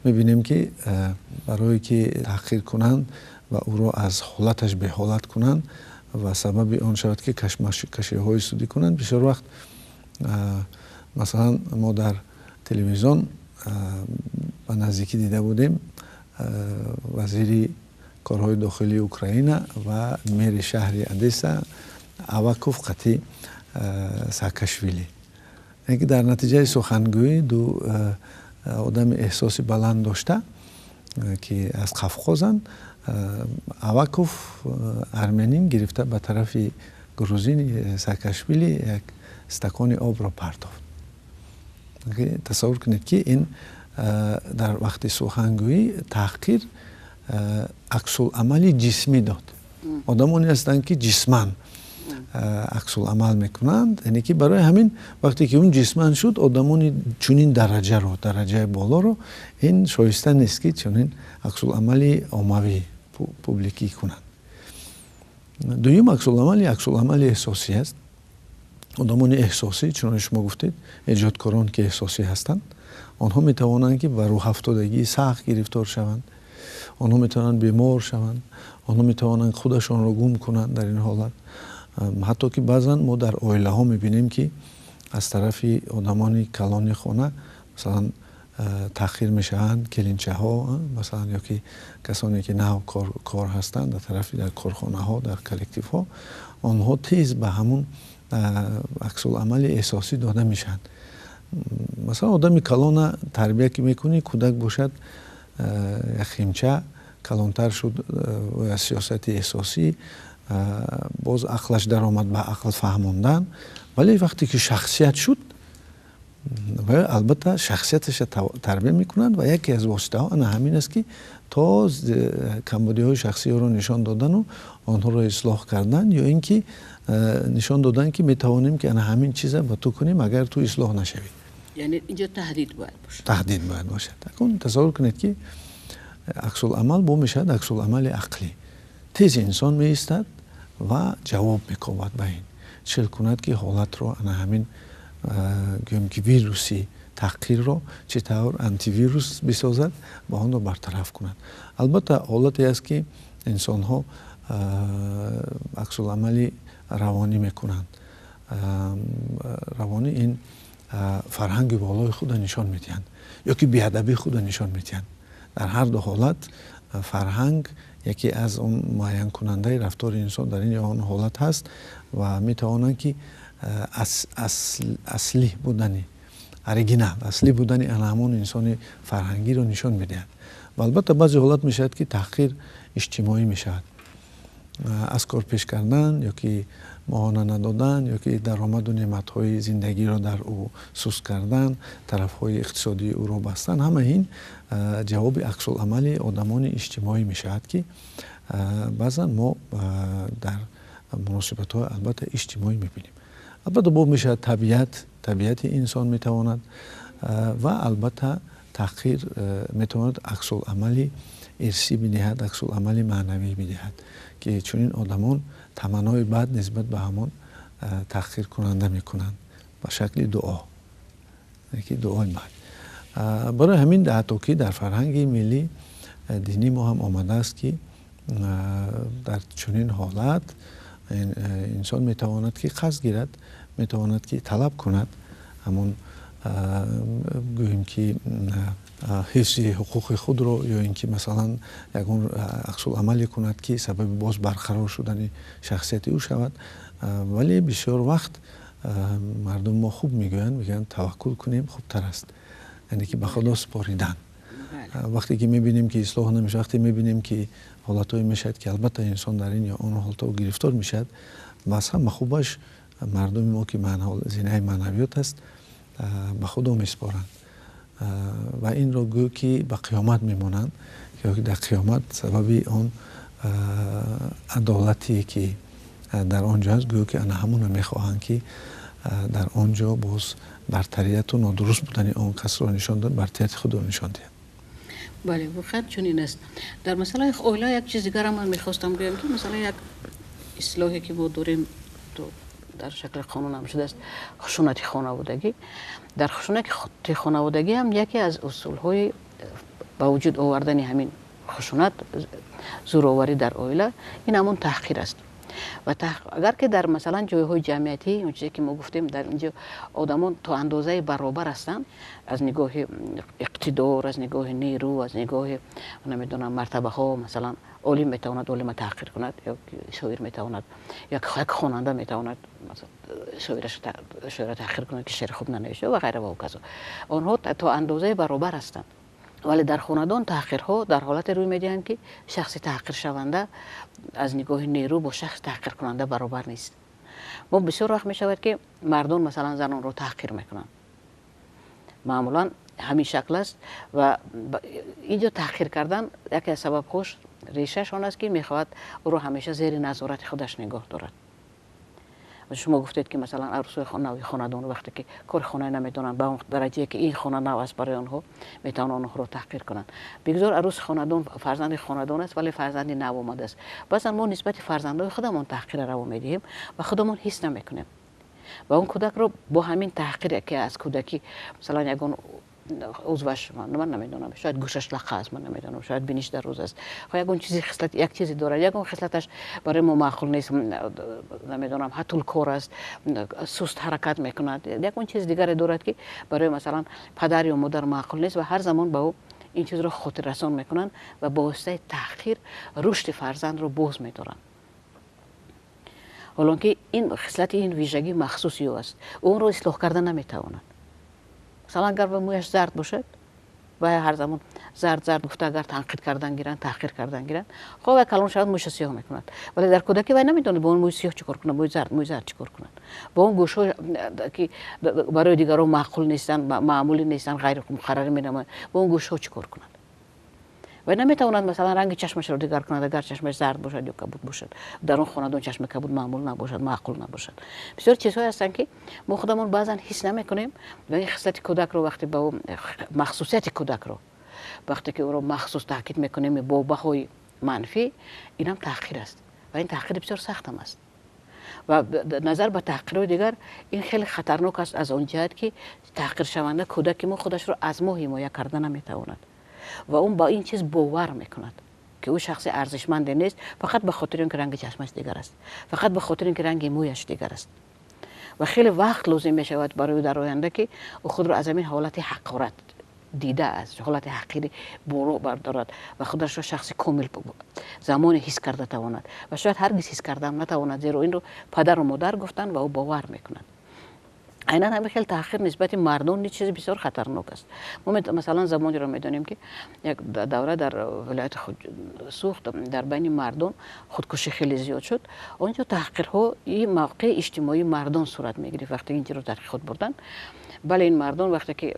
мебинем, ки барое ки таҳқир кунанд ва ӯро аз ҳолаташ беҳолат кунанд ва сабаби он шавад, ки кашмакашиҳои судӣ кунанд, бисёр вақт масалан мо дар телевизион ба наздикӣ дида будем вазири корҳои дохилии Украина ва мери шаҳри Одесса Аваков қатъи Саакашвили, ки дар натиҷаи сухангӯӣ ду одами эҳсоси баланд дошта, ки аз Қавқозанд, Аваков армянин гирифта ба тарафи грузини Саакашвили як стакони обро партофт. Тасаввур кунед, ки ин дар вақти сухангӯӣ таҳқир аксуламали ҷисмӣ дод. Одамоне ҳастанд, ки ҷисман аксуламал мекунанд, яъне ки барои ҳамин вақте ки он ҷисман шуд, одамони чунин дараҷаро, дараҷаи болоро ин шоиста нест, ки чунин аксуламали оммавӣ, публикӣ кунанд. Дуюм аксуламали аксуламали эҳсосӣ аст. Одамони эҳсосӣ, чуноне шумо гуфтед, эҷодкорон, ки эҳсосӣ ҳастанд, онҳо метавонанд, ки ба рӯҳафтодагии сахт гирифтор шаванд, онҳо метавонанд бемор шаванд, онҳо метавонанд худашонро гум кунанд дар ин ҳолат. Ҳатто ки баъзан мо дар оилаҳо мебинем, ки аз тарафи одамони калони хона масалан таҳқир мешаванд келинчаҳо масалан, ё ки касоне ки нав кор ҳастанд дар тарафи дар корхонаҳо, дар коллективҳо, онҳо тез ба ҳамун аксуламали эҳсосӣ дода мешаванд. Масалан, одами калона тарбия ки мекунӣ, кӯдак бошад, як химча калонтар шуд, аз сиёсати эҳсосӣ боз ақлаш даромад ба ақл фаҳмондан, вале вақте ки шахсият шуд, албатта шахсияташа тарбия мекунанд ва яке аз воситаҳо ана ҳамин аст, ки то камбудиҳои шахсиёро нишон додану онҳоро ислоҳ кардан, ё ин ки нишон додан, ки метавонем, ки ана ҳамин чиза ба ту кунем, агар ту ислоҳ нашавӣ. Яъне инҷо таҳдид бояд бошад. Таҳдид бояд бошад. Акун тасаввур кунед, ки аксуламал бо мешавад аксуламали ақлӣ. Тез инсон меистад ва ҷавоб мекобад ба ин, чил кунад, ки ҳолатро ана ҳамин гӯем ки вируси таҳқирро чӣ тавр антивирус бисозад ва онро бартараф кунад. Албатта ҳолате аст, ки инсонҳо аксуламали равонӣ мекунанд. Равонӣ ин фарҳанги болои худро нишон медиҳанд ё ки беадабии худро нишон медиҳанд. Дар ҳар ду ҳолат фарҳанг яке аз он муайянкунандаи рафтори инсон дар ин ё он ҳолат ҳаст ва метавонанд, ки аслӣ будани, оригинал, аслӣ будани ана ҳамон инсони фарҳангиро нишон медиҳад. Ва албатта баъзе ҳолат мешавад, ки таҳқир иҷтимоӣ мешавад, аз кор пеш кардан ё ки моҳона надодан, ё ки даромаду неъматҳои зиндагиро дар ӯ суст кардан, тарафҳои иқтисодии ӯро бастан. Ҳама ин ҷавоби аксуламали одамони иҷтимоӣ мешавад, ки баъзан мо дар муносибатҳои албатта иҷтимоӣ мебинем. Албатта бо мешавад табиат, табиати инсон метавонад ва албатта таҳқир метавонад аксуламали ирсӣ бидиҳад, аксуламали маънавӣ бидиҳад, ки чунин одамон таманнои бад нисбат ба ҳамон таҳқиркунанда мекунанд ба шакли дуо, ки дуои бад. Барои ҳамин ҳатто ки дар фарҳанги миллӣ динии мо ҳам омадааст, ки дар чунин ҳолат инсон метавонад ки қасд гирад, метавонад ки талаб кунад ҳамон гӯем ки ҳифзи ҳуқуқи худро, ё ин ки масалан ягон аксуламале кунад, ки сабаби боз барқарор шудани шахсияти ӯ шавад. Вале бисёр вақт мардум мо хуб мегӯянд, мегӯянд таваккул кунем хубтар аст, яъне ки ба Худо супоридан. Вақте ки мебинем ки ислоҳ намешавад, вақте мебинем ки ҳолатҳое мешавад, ки албатта инсон дар ин ё он ҳолатҳо гирифтор мешавад, ва аз ҳама хубаш мардуми мо, ки зинаи маънавиёт аст, ба Худо месупоранд ва инро гӯ ки ба қиёмат мемонанд, ки дар қиёмат сабаби он адолате ки дар он ҷо аст, гӯ ки ана ҳамонро мехоҳанд, ки дар он ҷо боз бартарияту нодуруст будани он касро нишон дод, бартарияти худро нишон диҳад. Бале, воқеан чунин аст. Дар масъалаи оила як чиз дигарам ман мехостам гӯям, ки масалан як ислоҳе ки мо дорем, то дар шакли қонун ҳам шудааст, хушунати хонаводагӣ. Дар хушунати хонаводагӣ ҳам яке аз усулҳои ба вуҷуд овардани ҳамин хушунат, зӯроварӣ дар оила, ин ҳамон таҳқир аст. Ва агар ки дар масалан ҷойҳои ҷамъиятӣ, он чизе ки мо гуфтем, дар инҷо одамон то андозаи баробар ҳастанд аз нигоҳи иқтидор, аз нигоҳи нерӯ, аз нигоҳи намедонам мартабаҳо, масалан олим метавонад олима таҳқир кунад, ё шоир метавонад, як хонанда метавонад шоира таҳқир кунад, ки шеъри хуб нанавишта ва ғайра ва ҳоказо. Онҳо то андозаи баробар ҳастанд. Вале дар хонадон таҳқирҳо дар ҳолате рӯй медиҳанд, ки шахси таҳқиршаванда аз нигоҳи нерӯ бо шахси таҳқиркунанда баробар нест. Мо бисёр вақт мешавад, ки мардон масалан занонро таҳқир мекунанд. Маъмулан ҳамин шакл аст ва инҷо таҳқир кардан яке аз сабабҳош, решаш он аст, ки мехоҳад ӯро ҳамеша зери назорати худаш нигоҳ дорад. Шумо гуфтед, ки масалан арӯсҳои нави хонадон вақте ки кори хона намедонанд, ба он дараҷае ки ин хона нав аст барои онҳо, метавонанд онҳоро таҳқир кунанд. Бигзор арӯси хонадон фарзанди хонадон аст, вале фарзанди нав омадааст. Баъзан мо нисбати фарзандои худамон таҳқирро раво медиҳем ва худамон ҳис намекунем. Ва он кӯдакро бо ҳамин таҳқире, ки аз кӯдакӣ масалан ягон узваш, ман намедонам, шояд гӯшаш лақа аст, ман намедонам, шояд биниш дароз аст, ягон чизи хислат, як чизе дорад, ягон хислаташ барои мо маъқул нест, намедонам, ҳатулкор аст, суст ҳаракат мекунад, ягон чизи дигаре дорад, ки барои масалан падар ё модар маъқул нест, ва ҳар замон ба ӯ ин чизро хотиррасон мекунанд ва бо воситаи таҳқир рушди фарзандро боз медоранд. Ҳолон ки ин хислати, ин вижагӣ махсуси ӯ аст, ӯ онро ислоҳ карда наметавонад. Масалан, агар ба мӯяш зард бошад ва ҳар замон зард зард гуфта агар танқид кардан гиранд, таҳқир кардан гиранд, хоб вай калон шавад, мӯйша сиёҳ мекунад. Вале дар кӯдакӣ вай намедонад бо он мӯи сиёҳ чӣ кор кунад, мӯи зард, мӯи зард чӣ кор кунад, бо он гӯшҳо, ки барои дигарон маъқул нестанд, маъмулӣ нестанд, ғайримуқаррарӣ менамоянд, бо он гӯшҳо чӣ кор кунад. Вай наметавонад масалан ранги чашмашро дигар кунад, агар чашмаш зард бошад ё кабуд бошад, дар он хонадон чашми кабуд маъмул набошад, маъқул набошад. Бисёр чизҳое ҳастанд, ки мо худамон баъзан ҳис намекунем ва ин хислати кӯдакро вақте ба ӯ, махсусияти кӯдакро вақте ки ӯро махсус таъкид мекунем бо баҳои манфӣ, инам таҳқир аст ва ин таҳқири бисёр сахтам аст. Ва назар ба таҳқирҳои дигар ин хеле хатарнок аст, аз он ҷиҳат ки таҳқиршаванда кӯдаки мо худашро аз мо ҳимоя карда наметавонад ва он ба ин чиз бовар мекунад, ки ӯ шахси арзишманде нест, фақат ба хотири он ки ранги чашмаш дигар аст, фақат ба хотири он ки ранги мӯяш дигар аст. Ва хеле вақт лозим мешавад барои ӯ дар оянда, ки ӯ худро аз ҳамин ҳолати ҳақорат дида, аз ҳолати ҳақири боло бардорад ва худашро шахси комил замоне ҳис карда тавонад. Ва шояд ҳаргиз ҳис кардаам натавонад, зеро инро падару модар гуфтанд ва ӯ бовар мекунад. Айнан ҳамин хел таҳқир нисбати мардон низ чизи бисёр хатарнок аст. Мо масалан замонеро медонем, ки як давра дар вилояти Суғд дар байни мардон худкушӣ хеле зиёд шуд. Он ҷо таҳқирҳои мавқеи иҷтимоии мардон сурат мегирифт. Вақте ин чиро таҳқиқот бурданд, бале, ин мардон вақте ки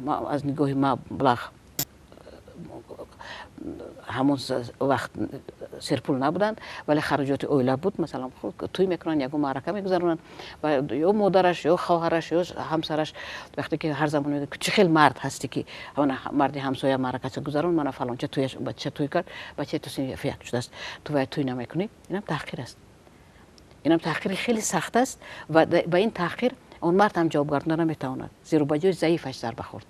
аз нигоҳи маблағ Ҳамон вақт серпул набуданд, вале хароҷоти оила буд. Масалан, тӯй мекунанд, ягон маърака мегузаронанд ва ё модараш, ё хоҳараш, ё ҳамсараш вақте ки ҳар замон мегӯяд: «Чӣ хел мард ҳастӣ, ки марди ҳамсоя маъракача гузарон, мана фалонча тӯяш, бача тӯй кард, бачаи ту синфи як шудааст, ту бояд тӯй намекунӣ». Инам таҳқир аст, инам таҳқири хеле сахт аст ва ба ин таҳқир он мард ҳам ҷавоб гардонда наметавонад, зеро ба ҷои заифаш зарба хӯрд.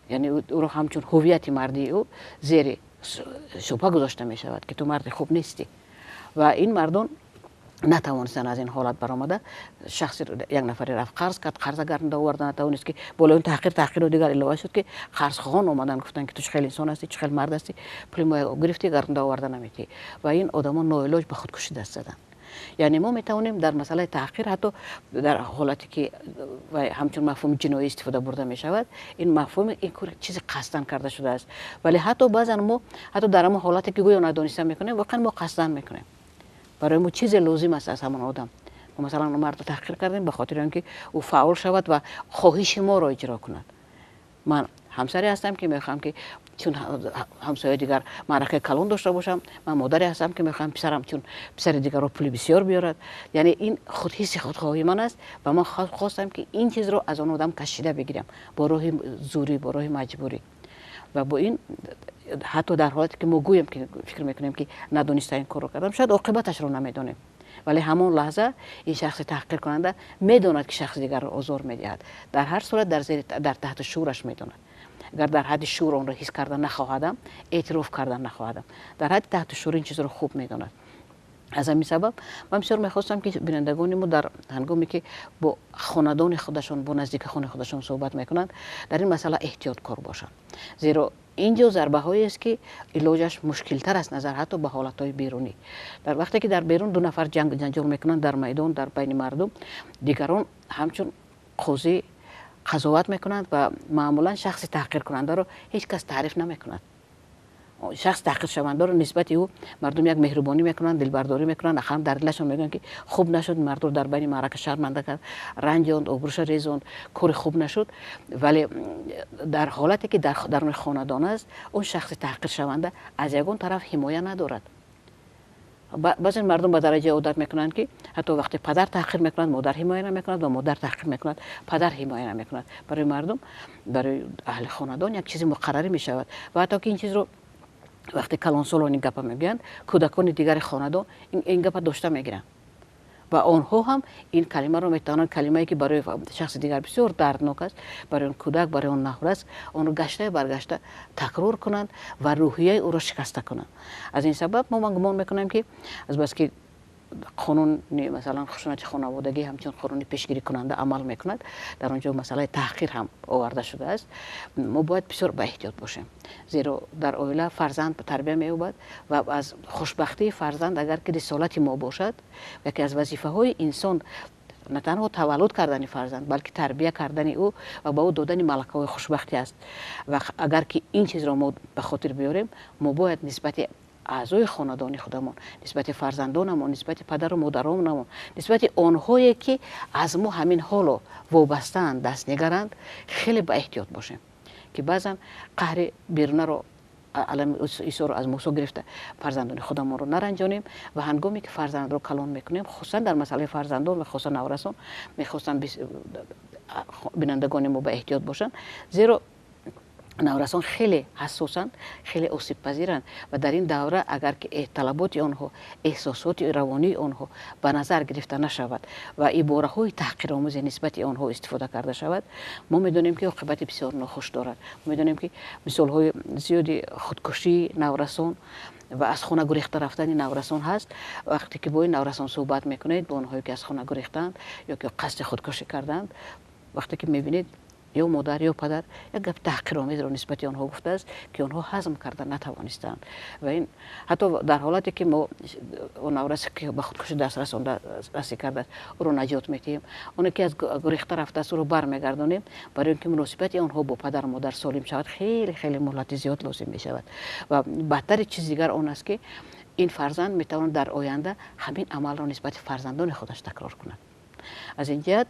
Яъне ӯро ҳамчун ҳуввияти мардии ӯ зери шубҳа гузошта мешавад, ки ту марди хуб нестӣ. Ва ин мардон натавонистанд аз ин ҳолат баромада. Шахси як нафаре рафт, қарз кард, қарза гардонда оварда натавонист, ки болои он таҳқир, таҳқиру дигар илова шуд, ки қарзхоҳон омаданд, гуфтанд, ки ту чӣ хел инсон ҳастӣ, чӣ хел мард ҳастӣ, пули мо гирифтӣ, гардонда оварда наметиҳӣ. Ва ин одамон ноилоҷ ба худкушӣ даст заданд. Яъне мо метавонем дар масъалаи таҳқир, ҳатто дар ҳолате ки ҳамчун мафҳуми ҷиноӣ истифода бурда мешавад, ин мафҳуми ин чизи қасдан карда шудааст, вале ҳатто баъзан мо ҳатто дар ҳамон ҳолате ки гӯё надониста мекунем, воқеан мо қасдан мекунем. Барои мо чизе лозим аст аз ҳамон одам. Мо, масалан, мардро таҳқир кардем ба хотири он ки ӯ фаъол шавад ва хоҳиши моро иҷро кунад. Ман ҳамсаре ҳастам, ки мехоҳам, ки чун ҳамсояи дигар маъракаи калон дошта бошам. Ман модаре ҳастам, ки мехоҳам писарам чун писари дигарро пули бисёр биёрад. Яъне ин ҳисси худхоҳии ман аст ва ман хостам, ки ин чизро аз он одам кашида бигирам бо роҳи зӯрӣ, бо роҳи маҷбурӣ. Ва бо ин ҳатто дар ҳолате ки мо гӯем, ки фикр мекунем, ки надониста ин корро кардам, шояд оқибаташро намедонем, вале ҳамон лаҳза ин шахси таҳқиркунанда медонад, ки шахси дигарро озор медиҳад. Дар ҳар сурат дар зери, дар таҳти шуураш медонад. Агар дар ҳадди шуур онро ҳис карда нахоҳадам, эътироф карда нахоҳадам, дар ҳадди таҳти шуур ин чизро хуб медонад. Аз ҳамин сабаб ман бисёр мехостам, ки бинандагони мо дар ҳангоме ки бо хонадони худашон, бо наздикахони худашон суҳбат мекунанд, дар ин масъала эҳтиёткор бошанд, зеро ин ҷо зарбаҳоест, ки илоҷаш мушкилтар аст назар ҳатто ба ҳолатҳои берунӣ. Дар вақте ки дар берун ду нафар ҷанг ҷанҷол мекунанд, дар майдон, дар байни мардум, дигарон ҳамчун қозӣ қазоват мекунанд ва маъмулан шахси таҳқиркунандаро ҳеҷ кас таъриф намекунад. Шахс таҳқиршавандаро нисбати ӯ мардум як меҳрубонӣ мекунанд, дилбардорӣ мекунанд, ахам дар дилашон мегӯянд, ки хуб нашуд, мардро дар байни маърака шарманда кард, ранҷонд, обрӯша резонд, кори хуб нашуд. Вале дар ҳолате ки дар даруни хонадон аст, он шахси таҳқиршаванда аз ягон тараф ҳимоя надорад. Баъзе мардум ба дараҷае одат мекунанд, ки ҳатто вақте падар таҳқир мекунад, модар ҳимоя намекунад ва модар таҳқир мекунад, падар ҳимоя намекунад. Барои мардум, барои аҳли хонадон як чизи муқаррарӣ мешавад. Ва ҳатто ки ин чизро вақте калонсолон ин гапа мегӯянд, кӯдакони дигари хонадон ин гапа дошта мегиранд ва онҳо ҳам ин калимаро метавонанд, калимае ки барои шахси дигар бисёр дарднок аст, барои он кӯдак, барои он наврас, онро гаштаю баргашта такрор кунанд ва рӯҳияи ӯро шикаста кунанд. Аз ин сабаб ман гумон мекунам, ки азбаски қонуни, масалан, хушунати хонаводагӣ ҳамчун қонуни пешгирикунанда амал мекунад, дар он ҷо масъалаи таҳқир ҳам оварда шудааст, мо бояд бисёр ба эҳтиёт бошем, зеро дар оила фарзанд тарбия меёбад ва аз хушбахтии фарзанд агар ки рисолати мо бошад, яке аз вазифаҳои инсон на танҳо таваллуд кардани фарзанд, балки тарбия кардани ӯ ва ба ӯ додани малакаҳои хушбахтӣ аст. Ва агар ки ин чизро мо ба хотир биёрем, мо бояд нисбати аъзои хонадони худамон, нисбати фарзандонамон, нисбати падару модаронамон, нисбати онҳое ки аз мо ҳамин ҳоло вобастаанд, дастнигаранд, хеле ба эҳтиёт бошем, ки баъзан қаҳри берунаро, алами Исоро аз Мусо гирифта, фарзандони худамонро наранҷонем. Ва ҳангоме ки фарзандро калон мекунем, хусусан дар масъалаи фарзандон ва хусусан наврасон, мехостам бинандагони мо ба эҳтиёт бошанд, зеро наврасон хеле ҳассосанд, хеле осебпазиранд ва дар ин давра агар ки талаботи онҳо, эҳсосоти равонии онҳо ба назар гирифта нашавад ва ибораҳои таҳқиромӯзе нисбати онҳо истифода карда шавад, мо медонем, ки оқибати бисёр нохуш дорад. Мо медонем, ки мисолҳои зиёди худкушии наврасон ва аз хона гурехта рафтани наврасон ҳаст. Вақте ки бо ин наврасон суҳбат мекунед, бо онҳое ки аз хона гурехтаанд ё ки қасди худкушӣ кардаанд, вақте ки мебинед, ё модар, ё падар як гапи таҳқиромезро нисбати онҳо гуфтааст, ки онҳо ҳазм карда натавонистаанд. Ва ин ҳатто дар ҳолате ки мо он наврасе ки ба худкушӣ даст расонда расӣ кардааст, ӯро наҷот медиҳем, оне ки аз гурехта рафтааст, ӯро бармегардонем, барои он ки муносибати онҳо бо падару модар солим шавад, хеле хеле муҳлати зиёд лозим мешавад. Ва бадтари чизи дигар он аст, ки ин фарзанд метавонад дар оянда ҳамин амалро нисбати фарзандони худаш такрор кунад. Аз ин ҷиҳат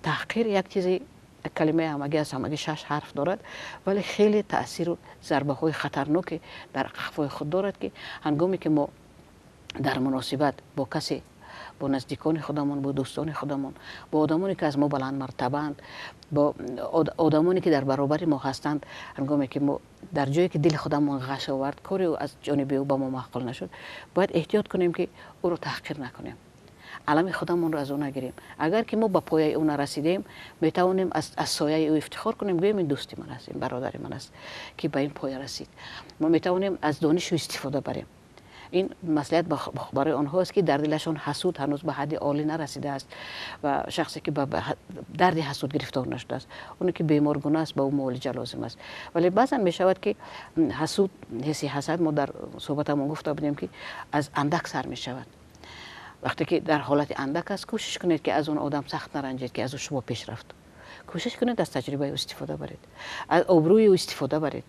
таҳқир як чизи Калимаи ҳамагӣ аз ҳамагӣ 6 ҳарф дорад, вале хеле таъсиру зарбаҳои хатарноке дар қафои худ дорад, ки ҳангоме ки мо дар муносибат бо касе, бо наздикони худамон, бо дӯстони худамон, бо одамоне ки аз мо баландмартабаанд, бо одамоне ки дар баробари мо ҳастанд, ҳангоме ки мо дар ҷое ки дили худамон ғаш овард, кори ӯ аз ҷониби ӯ ба мо маъқул нашуд, бояд эҳтиёт кунем, ки ӯро таҳқир накунем, алами худамонро аз ӯ нагирем. Агар ки мо ба пояи ӯ нарасидем, метавонем аз сояи ӯ ифтихор кунем, гӯем ин дӯсти ман аст, ин бародари ман аст, ки ба ин поя расид. Мо метавонем аз дониши ӯ истифода барем. Ин маслиҳат барои онҳоаст, ки дар дилашон ҳасуд ҳанӯз ба ҳадди олӣ нарасидааст ва шахсе ки ба дарди ҳасуд гирифтор нашудааст, оне ки беморгуна аст, ба ӯ муолиҷа лозим аст. Вале баъзан мешавад, ки ҳасуд, ҳисси ҳасад, мо дар суҳбатамон гуфта будем, ки аз андак сар мешавад. Вақте ки дар ҳолати андак аст, кӯшиш кунед, ки аз он одам сахт наранҷед, ки аз ӯ шумо пеш рафт. Кӯшиш кунед аз таҷрибаи ӯ истифода баред, аз обрӯи ӯ истифода баред,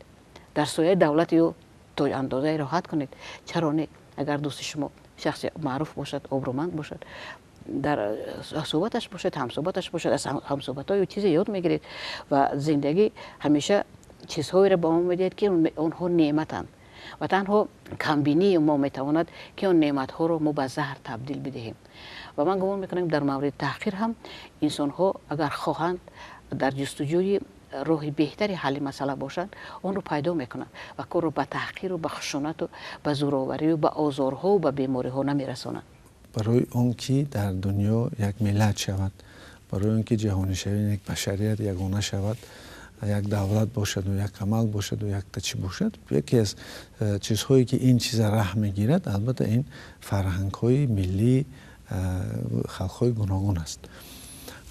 дар сояи давлати ӯ то андозае роҳат кунед. Чаро не? Агар дӯсти шумо шахси маъруф бошад, обрӯманд бошад, дар суҳбаташ бошед, ҳамсуҳбаташ бошад, аз ҳамсуҳбатҳои ӯ чизе ёд мегиред ва зиндагӣ ҳамеша чизҳоеро ба мо медиҳад, ки онҳо неъматанд ва танҳо камбинии мо метавонад, ки он неъматҳоро мо ба заҳр табдил бидиҳем. Ва ман гумон мекунам, дар мавриди таҳқир ҳам инсонҳо агар хоҳанд дар ҷустуҷӯи роҳи беҳтари ҳалли масъала бошанд, онро пайдо мекунанд ва корро ба таҳқиру ба хушунату ба зӯроварию ба озорҳову ба бемориҳо намерасонанд. Барои он ки дар дунё як миллат шавад, барои он ки ҷаҳонишавӣ як башарият ягона шавад, як давлат бошаду як амал бошаду якта чӣ бошад, яке аз чизҳое ки ин чиза раҳ мегирад, албатта ин фарҳангҳои миллии халқҳои гуногун аст.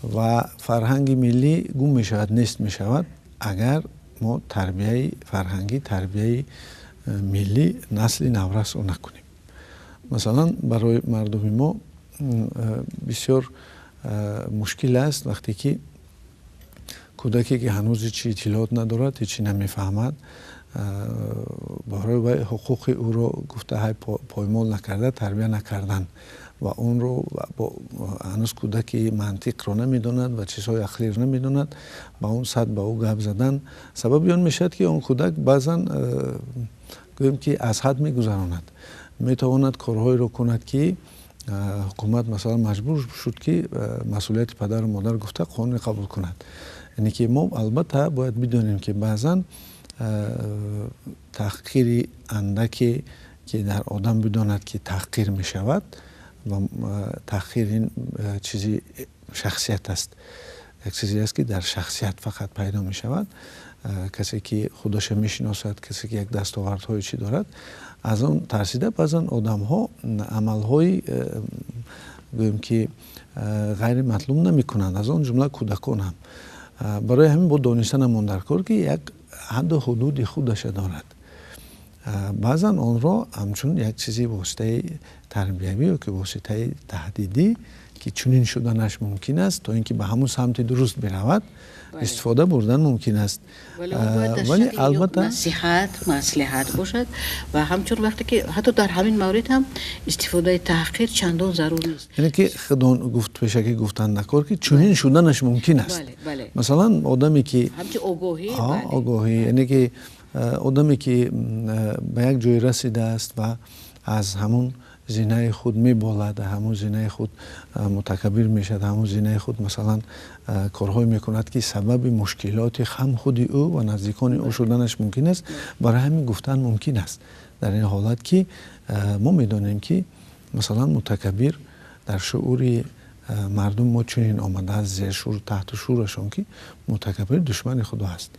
Ва фарҳанги миллӣ гум мешавад, нест мешавад, агар мо тарбияи фарҳангӣ, тарбияи миллӣ насли наврасро накунем. Масалан, барои мардуми мо бисёр мушкил аст, вақте ки кӯдаке ки ҳанӯз ҳеҷ иттилоот надорад, ҳеҷ намефаҳмад, барои вай ҳуқуқи ӯро гуфта ҳай поймол накарда, тарбия накардан ва онро ҳанӯз кӯдаки мантиқро намедонад ва чизҳои ақлиро намедонад, ба он сад ба ӯ гап задан сабаби он мешавад, ки он кӯдак баъзан гӯем ки аз ҳад мегузаронад, метавонад корҳоеро кунад, ки ҳукумат масалан маҷбур шуд, ки масъулияти падару модар гуфта қонуне қабул кунад. Яъне ки мо албатта бояд бидонем, ки баъзан таҳқири андаке ки дар одам бидонад, ки таҳқир мешавад, ва таҳқир ин чизи шахсият аст, як чизе аст, ки дар шахсият фақат пайдо мешавад. Касе ки худаша мешиносад, касе ки як дастовардҳои чӣ дорад, аз он тарсида баъзан одамҳо амалҳои гӯем ки ғайриматлуб намекунанд, аз он ҷумла кӯдакон ҳам. Барои ҳамин бо донистанамон дар кор, ки як ҳадду ҳудуди худаша дорад. Баъзан онро ҳамчун як чизи воситаи тарбиявӣ ё ки воситаи таҳдидӣ, ки чунин шуданаш мумкин аст, то ин ки ба ҳамун самти дуруст биравад, истифода бурдан мумкин аст. Вале албатта насиҳат, маслиҳат бошад ва ҳамчун вақте ки ҳатто дар ҳамин маврид ҳам истифодаи таҳқир чандон зарур нест. Яъне ки худон гуфт, пешакӣ гуфтан накор, ки чунин шуданаш мумкин аст. Масалан, одаме ки ҳамчун огоҳӣ, огоҳӣ, яъне ки одаме ки ба як ҷой расидааст ва аз ҳамун зинаи худ меболад, ҳамун зинаи худ мутакаббир мешавад, ҳамун зинаи худ масалан корҳое мекунад, ки сабаби мушкилоти ҳам худи ӯ ва наздикони ӯ шуданаш мумкин аст. Барои ҳамин гуфтан мумкин аст дар ин ҳолат, ки мо медонем, ки масалан мутакаббир дар шуури мардум мо чунин омадааст, зершуур, таҳти шуурашон, ки мутакаббир душмани худо аст.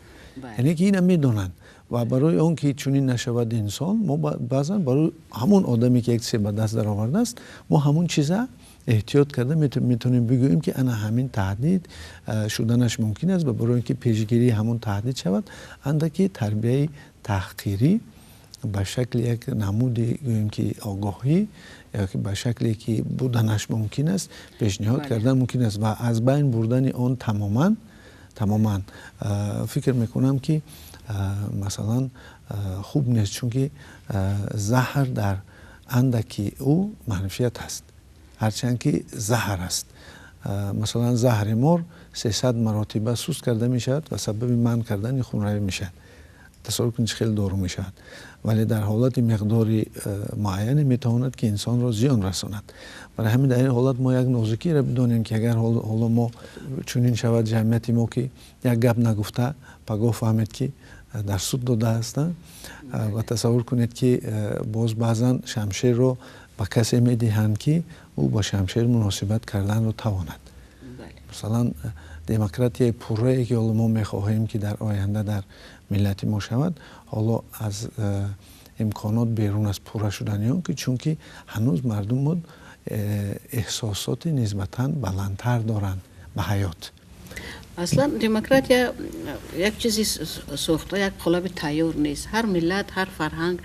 Яъне ки ина медонанд ва барои он ки чунин нашавад инсон, мо баъзан барои ҳамон одаме ки як чизе ба даст даровардааст, мо ҳамон чиза эҳтиёт карда метавонем бигӯем, ки ана ҳамин таҳдид шуданаш мумкин аст ва барои он ки пешгирии ҳамон таҳдид шавад, андаки тарбияи таҳқирӣ ба шакли як намуди гӯем ки огоҳӣ ё ки ба шакле ки буданаш мумкин аст, пешниҳод кардан мумкин аст ва аз байн бурдани он тамоман фикр мекунам, ки масалан хуб нест, чунки заҳр дар андаки ӯ манфиат аст, ҳарчанд ки заҳр аст. Масалан, заҳри мор 300 маротиба суст карда мешавад ва сабаби манъ кардани хунравӣ мешавад. Тасаввур кунед, хеле дору мешавад, вале дар ҳолати миқдори муайяне метавонад, ки инсонро зиён расонад. Барои ҳамин дар ин ҳолат мо як нозукиро бидонем, ки агар ҳоло мо чунин шавад ҷамъияти мо, ки як гап нагуфта пагоҳ фаҳмед, ки дар суд дода ҳастанд. Ва тасаввур кунед, ки боз баъзан шамшерро ба касе медиҳанд, ки ӯ бо шамшер муносибат карданро тавонад. Масалан, демократияи пуррае, ки ҳоло мо мехоҳем, ки дар оянда дар миллати мо шавад, ҳоло аз имконот берун аст пурра шудани он, ки чунки ҳанӯз мардумон эҳсосоти нисбатан баландтар доранд ба ҳаёт. Аслан демократия як чизи сохта, як қолаби тайёр нест. Ҳар миллат, ҳар фарҳанг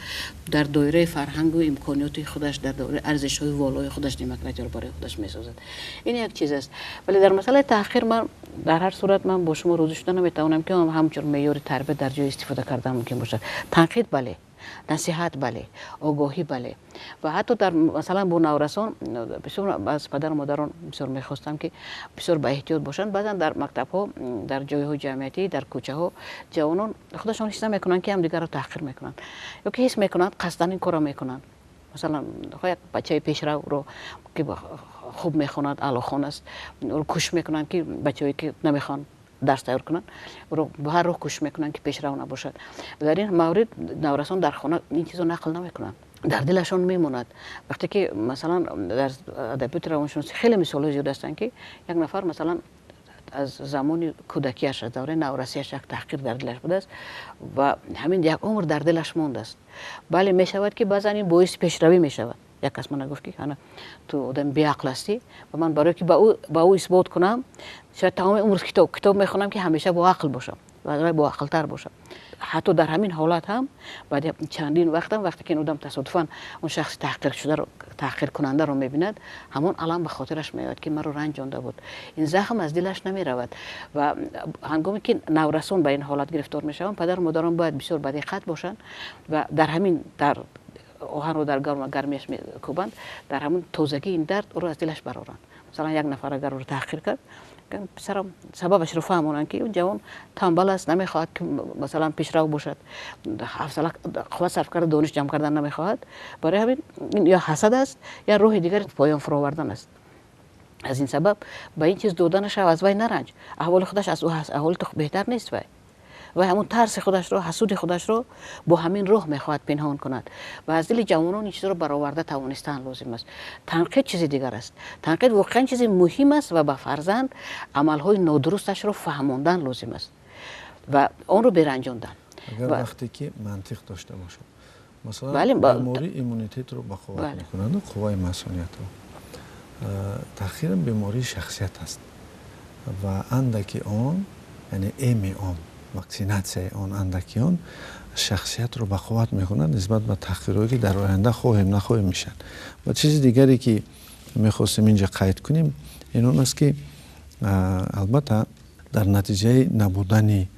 дар доираи фарҳангу имкониёти худаш, дар доираи арзишҳои волои худаш демократияро барои худаш месозад. Ин як чиз аст. Вале дар масъалаи таҳқир ман дар ҳар сурат ман бо шумо розӣ шуда наметавонам, ки он ҳамчун меъёри тарбия дар ҷои истифода кардан мумкин бошад. Танқид бале, насиҳат бале, огоҳӣ бале. Ва ҳатто дар масалан бо наврасон бисёр аз падару модарон бисёр мехостам, ки бисёр ба эҳтиёт бошанд. Баъзан дар мактабҳо, дар ҷойҳои ҷамъиятӣ, дар кӯчаҳо ҷавонон худашон ҳис намекунанд, ки ҳамдигарро таҳқир мекунанд, ё ки ҳис мекунанд, қасдан ин корро мекунанд. Масалан, як бачаи пешравро, ки хуб мехонад, аълохон аст, кӯшиш мекунанд, ки бачаҳое, ки намехоҳанд дарс тайёр кунанд, ӯро ба ҳар роҳ кӯшиш мекунанд, ки пешрав набошад. Дар ин маврид наврасон дар хона ин чизро нақл намекунанд, дар дилашон мемонад. Вақте ки масалан дар адабиёти равоншиносӣ хеле мисолҳои зиёд ҳастанд, ки як нафар масалан аз замони кӯдакиаш, аз давраи наврасиаш як таҳқир дар дилаш будааст ва ҳамин як умр дар дилаш мондааст. Бале, мешавад, ки баъзан ин боиси пешравӣ мешавад. Як кас мана гуфт, ки ана ту одами беақл ҳастӣ, ва ман барое ки ба ӯ исбот кунам, шояд тамоми умр китоб мехонам, ки ҳамеша боақл бошам ва аз вай боақлтар бошам. Ҳатто дар ҳамин ҳолат ҳам баъди чандин вақтам, вақте ки ин одам тасодуфан он шахси таҳқиршударо, таҳқиркунандаро мебинад, ҳамон алам ба хотираш меояд, ки маро ранҷонда буд. Ин захм аз дилаш намеравад. Ва ҳангоме ки наврасон ба ин ҳолат гирифтор мешаванд, падару модарон бояд бисёр ба диққат бошанд ва дар ҳамин дар оҳанро дар гармиаш мекӯбанд, дар ҳамон тозагии ин дард ӯро аз дилаш бароранд. Масалан, як нафар агар ӯро таҳқир кард, писарам, сабабашро фаҳмонанд, ки он ҷавон тамбал аст, намехоҳад, ки масалан пешрав бошад, ҳавсала, қувват сарф карда дониш ҷамъ кардан намехоҳад. Барои ҳамин ин ё ҳасад аст, ё роҳи дигари поён фуровардан аст. Аз ин сабаб ба ин чиз дода нашав, аз вай наранҷ. Аҳволи худаш аз ӯ аҳволи ту беҳтар нест. Вай ҳамон тарси худашро, ҳасуди худашро бо ҳамин роҳ мехоҳад пинҳон кунад. Ва аз дили ҷавонон ин чизро бароварда тавонистан лозим аст. Танқид чизи дигар аст. Танқид воқеан чизи муҳим аст ва ба фарзанд амалҳои нодурусташро фаҳмондан лозим аст ва онро беранҷондан. Агар вақте ки мантиқ дошта бошад, масалан, беморӣ иммунитетро ба қувват мекунаду қувваи масуниятро. Таҳқирам бемории шахсият аст ва андаки он, яъне эми он, ваксинатсияи он, андаки он шахсиятро ба қувват мекунад нисбат ба таҳқирҳое, ки дар оянда хоҳем нахоҳем мешавад. Ва чизи дигаре, ки мехостем инҷа қайд кунем, ин он аст, ки албатта дар натиҷаи набудани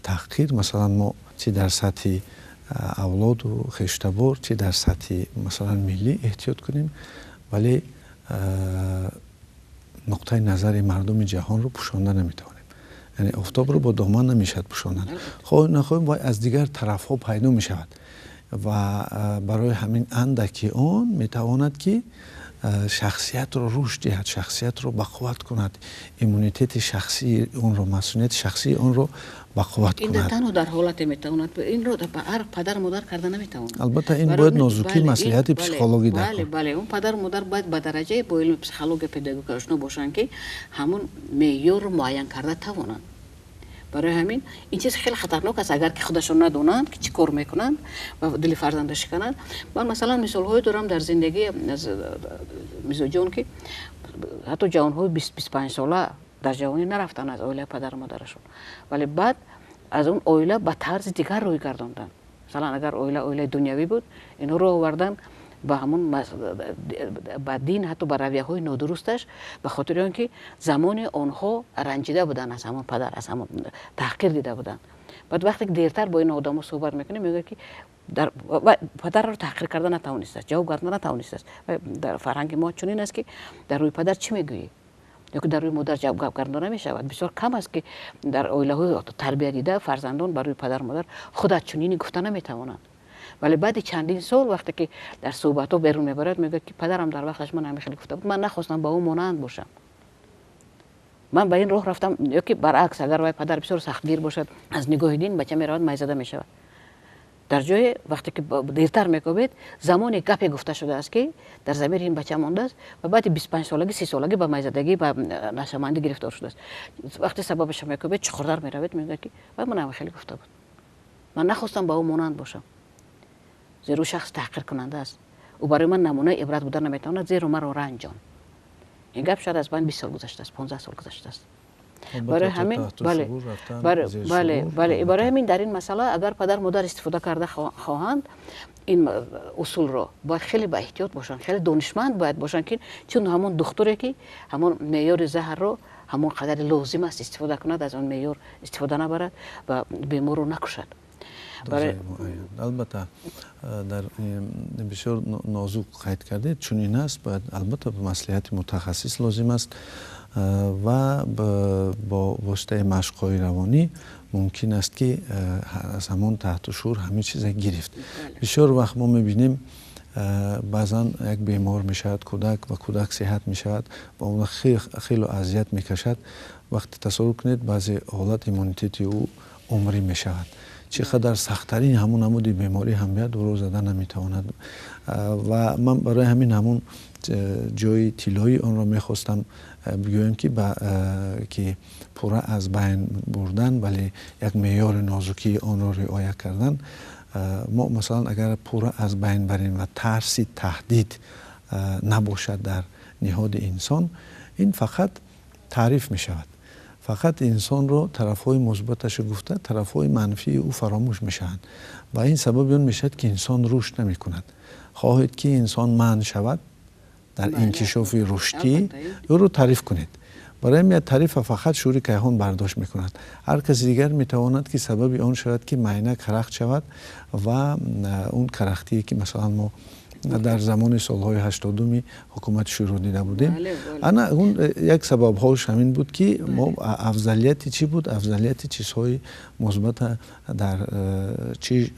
таҳқир, масалан, мо чӣ дар сатҳи авлоду хештабор, чӣ дар сатҳи масалан миллӣ эҳтиёт кунем, вале нуқтаи назари мардуми ҷаҳонро пӯшонда наметавонем. Яъне офтобро бо доман намешавад пӯшондан. Хоҳ нахоҳем, вай аз дигар тарафҳо пайдо мешавад ва барои ҳамин андаки он метавонад, ки шахсиятро рушд диҳад, шахсиятро бақувват кунад, иммунитети шахсии онро, масунияти шахсии онро бақувват кунад. Ин танҳо дар ҳолате метавонад, инро ҳар падару модар карда наметавонад. Албатта, ин бояд нозукии маслиҳати психологӣ дар Бале, он падару модар бояд ба дараҷае бо илми психология, педагогика ошно бошанд, ки ҳамон меъёрро муайян карда тавонанд. Барои ҳамин ин чиз хеле хатарнок аст, агар ки худашон надонанд, ки чӣ кор мекунанд ва дили фарзанда шикананд. Ман масалан мисолҳое дорам дар зиндагӣ аз мизоҷон, ки ҳатто ҷавонҳои 20-25 сола дар ҷавонӣ нарафтанд аз оилаи падару модарашон, вале баъд аз он оила ба тарзи дигар рӯй гардонданд. Масалан, агар оила оилаи дунявӣ буд, инҳоро оварданд ба ҳамун ба дин, ҳатто ба равияҳои нодурусташ, ба хотири он ки замони онҳо ранҷида буданд аз ҳамон падар, аз ҳамон таҳқир дида буданд. Баъд вақте ки дертар бо ин одамо суҳбат мекунем, мегӯяд, ки падарро таҳқир карда натавонистааст, ҷавоб гарда натавонистааст. Дар фарҳанги мо чунин аст, ки дар рӯи падар чӣ мегӯӣ? Ёки дар рӯи модар гап гардонда намешавад. Бисёр кам аст, ки дар оилаҳои тарбия дида фарзандон бар рӯи падару модар худат чунини гуфта наметавонанд. Вале баъди чандин сол, вақте ки дар суҳбатҳо берун мебарад, мегӯяд, ки падарам дар вақташ ман ҳамин хеле гуфта буд, ман нахостам ба ӯ монанд бошам, ман ба ин роҳ рафтам. Ёки баръакс, агар вай падар бисёр сахтгир бошад, аз нигоҳи дин бача меравад, майзада мешавад. Дар ҷое вақте ки дертар мекобед, замоне гапе гуфта шудааст, ки дар замири ин бача мондааст ва баъди 25-солагӣ, 30-солагӣ ба майзадагӣ, ба нашъамандӣ гирифтор шудааст. Вақте сабабашо мекобед, чуқуртар меравед, мегӯяд, ки вай ман ҳама хеле гуфта буд, ман нахостам ба ӯ монанд бошам, зеро ӯ шахси таҳқиркунанда аст, ӯ барои ман намунаи ибрат буда наметавонад, зеро маро ранҷон. Ин гап шояд аз байн 20 сол гузаштааст, 15 сол гузаштааст. Барои ҳамин, бале, барои ҳамин дар ин масъала агар падар модар истифода карда хоҳанд ин усулро, бояд хеле ба эҳтиёт бошанд, хеле донишманд бояд бошанд, ки чун ҳамон духтуре, ки ҳамон меъёри заҳрро ҳамон қадари лозим аст истифода кунад, аз он меъёр истифода набарад ва беморро накушад. Албатта, дар бисёр нозук қайд кардед, чунин аст. Бояд, албатта, маслиҳати мутахассис лозим аст ва бо воситаи машқҳои равонӣ мумкин аст, ки аз ҳамон таҳту шуур ҳамин чиза гирифт. Бисёр вақт мо мебинем, баъзан як бемор мешавад кӯдак ва кӯдак сиҳат мешавад ва он хело азият мекашад. Вақте тасаввур кунед, баъзе ҳолат иммунитети ӯ умрӣ мешавад, чӣ қадар сахттарин ҳамон намуди беморӣ ҳам биёд, ӯро зада наметавонад. Ва ман барои ҳамин ҳамон ҷои тиллоии онро мехостам бигӯям, ки ки пурра аз байн бурдан, вале як меъёри нозукии онро риоя кардан. Мо, масалан, агар пурра аз байн барем ва тарси таҳдид набошад дар ниҳоди инсон, ин фақат таъриф мешавад. Фақат инсонро тарафҳои мусбаташо гуфта, тарафҳои манфии ӯ фаромӯш мешаванд ва ин сабаби он мешавад, ки инсон рушд намекунад. Хоҳед, ки инсон манъ шавад дар инкишофи рушдӣ, ӯро таъриф кунед. Барои ҳамин таърифа фақат шуури кайҳон бардошт мекунад. Ҳар каси дигар метавонад, ки сабаби он шавад, ки майна карахт шавад ва он карахтие, ки, масалан, мо дар замони солҳои 80-уми ҳукумати шӯро дида будем, ана он як сабабҳош ҳамин буд, ки мо афзалияти чӣ буд, афзалияти чизҳои мусбата дар чӣ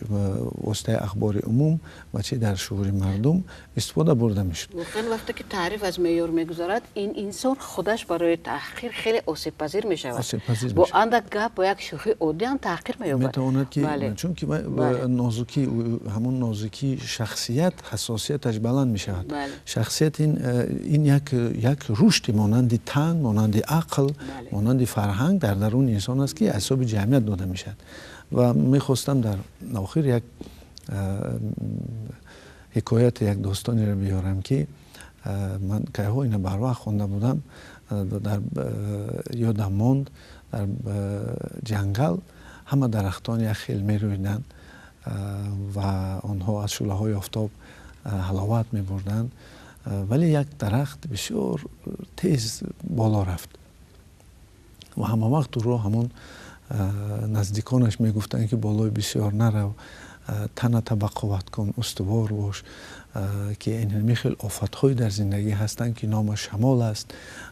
воситаи ахбори умум ва чӣ дар шуури мардум истифода бурда мешуд. Воқеан, вақте ки таъриф аз меъёр мегузарад, ин инсон худаш барои таҳқир хеле осебпазир мешавад. Бо андак гап, бо як шӯхии оддӣ ҳам таҳқир меёбад. Метавонад, ки чунки нозукӣ, ҳамон нозукии шахсият, ҳассосияташ баланд мешавад. Шахсият ин як рушди монанди тан, монанди ақл, монанди фарҳанг дар даруни инсон аст, ки аз ҳисоби ҷамъият дода мешавад. Ва мехостам дар охир як ҳикояти, як достонеро биёрам, ки ман кайҳо ина барвақт хонда будам, дар ёдам монд. Дар ҷангал ҳама дарахтон як хел мерӯиданд ва онҳо аз шӯълаҳои офтоб ҳаловат мебурданд, вале як дарахт бисёр тез боло рафт ва ҳама вақт ӯро ҳамон наздиконаш мегуфтанд, ки болои бисёр нарав, таната бақувват кун, устувор бош, ки ин хел офатҳое дар зиндагӣ ҳастанд, ки номаш шамол аст.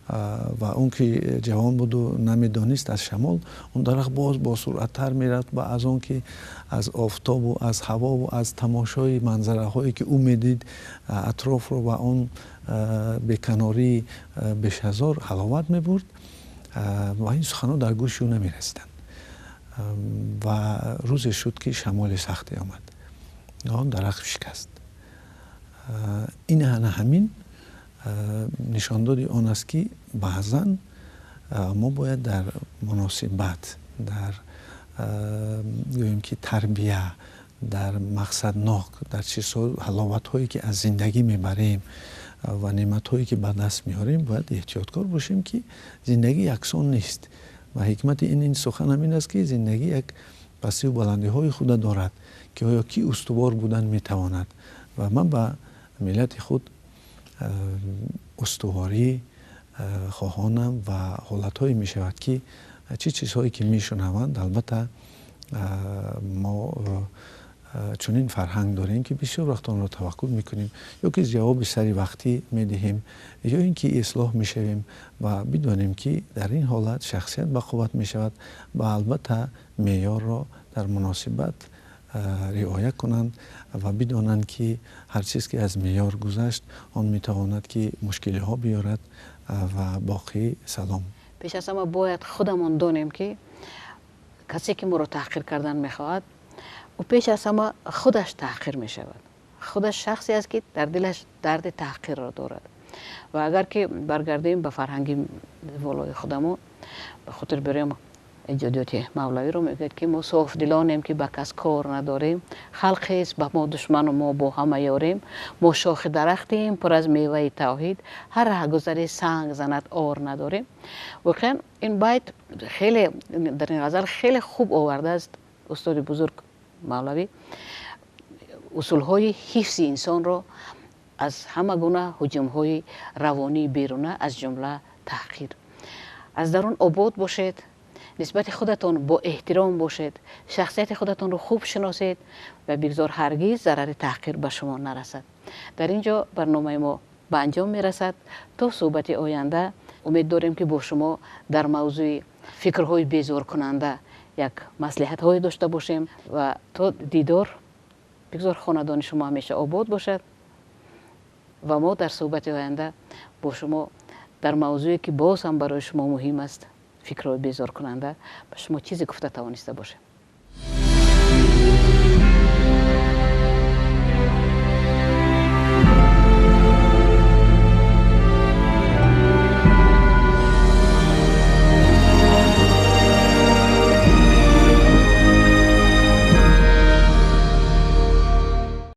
Ва он ки ҷавон буду намедонист аз шамол, он дарахт боз босуръаттар мерафт ва аз он ки аз офтобу аз ҳавову аз тамошои манзараҳое, ки ӯ медид атрофро, ва он беканории бешазор ҳаловат мебурд ва ин суханҳо дар гӯши ӯ намерасиданд. Ва рӯзе шуд, ки шамоли сахте омад, он дарахт шикаст. Ин ана ҳамин нишондоди он аст, ки баъзан мо бояд дар муносибат, дар гӯем ки тарбия, дар мақсаднок, дар чизҳо, ҳаловатҳое, ки аз зиндагӣ мебарем ва неъматҳое, ки ба даст меорем, бояд эҳтиёткор бошем, ки зиндагӣ яксон нест. Ва ҳикмати ин сухан ҳамин аст, ки зиндагӣ як пастиву баландиҳои худа дорад, ки оё кӣ устувор будан метавонад. Ва ман ба миллати худ устуворӣ хоҳонам. Ва ҳолатҳое мешавад, ки чӣ чизҳое ки мешунаванд, албатта, мо Чунин фарҳанг дорем, ки бисёр вақт онро таваққуф мекунем ё ки ҷавоби сари вақтӣ медиҳем, ё ин ки ислоҳ мешавем ва бидонем, ки дар ин ҳолат шахсият ба қувват мешавад ва албатта меъёрро дар муносибат риоя кунанд ва бидонанд, ки ҳар чиз, ки аз меъёр гузашт, он метавонад, ки мушкилиҳо биёрад. Ва боқӣ салом. Пеш аз ҳама бояд худамон донем, ки касе, ки моро таҳқир кардан мехоҳад, ӯ пеш аз ҳама худаш таҳқир мешавад, худаш шахсе аст, ки дар дилаш дарди таҳқирро дорад. Ва агар ки баргардем ба фарҳанги волои худамон, ба хотир биёрем эҷодиёти Мавлавиро, мегӯяд, ки мо софдилонем, ки ба кас кор надорем, халқест ба мо душману мо бо ҳама ёрем, мо шохи дарахтем пур аз меваи тавҳид, ҳар раҳгузаре санг занад, ор надорем. Воқеан, ин байт хеле, дар ин ғазал хеле хуб овардааст устоди бузург Мавлавӣ усулҳои ҳифзи инсонро аз ҳама гуна ҳуҷумҳои равонии беруна, аз ҷумла таҳқир. Аз дарун обод бошед, нисбати худатон бо эҳтиром бошед, шахсияти худатонро хуб шиносед ва бигзор ҳаргиз зарари таҳқир ба шумо нарасад. Дар ин ҷо барномаи мо ба анҷом мерасад. То суҳбати оянда умед дорем, ки бо шумо дар мавзӯи фикрҳои безоркунанда як маслиҳатҳое дошта бошем. Ва то дидор, бигзор хонадони шумо ҳамеша обод бошад ва мо дар суҳбати оянда бо шумо дар мавзӯе, ки боз ҳам барои шумо муҳим аст, фикрҳои безоркунанда, ба шумо чизе гуфта тавониста бошем.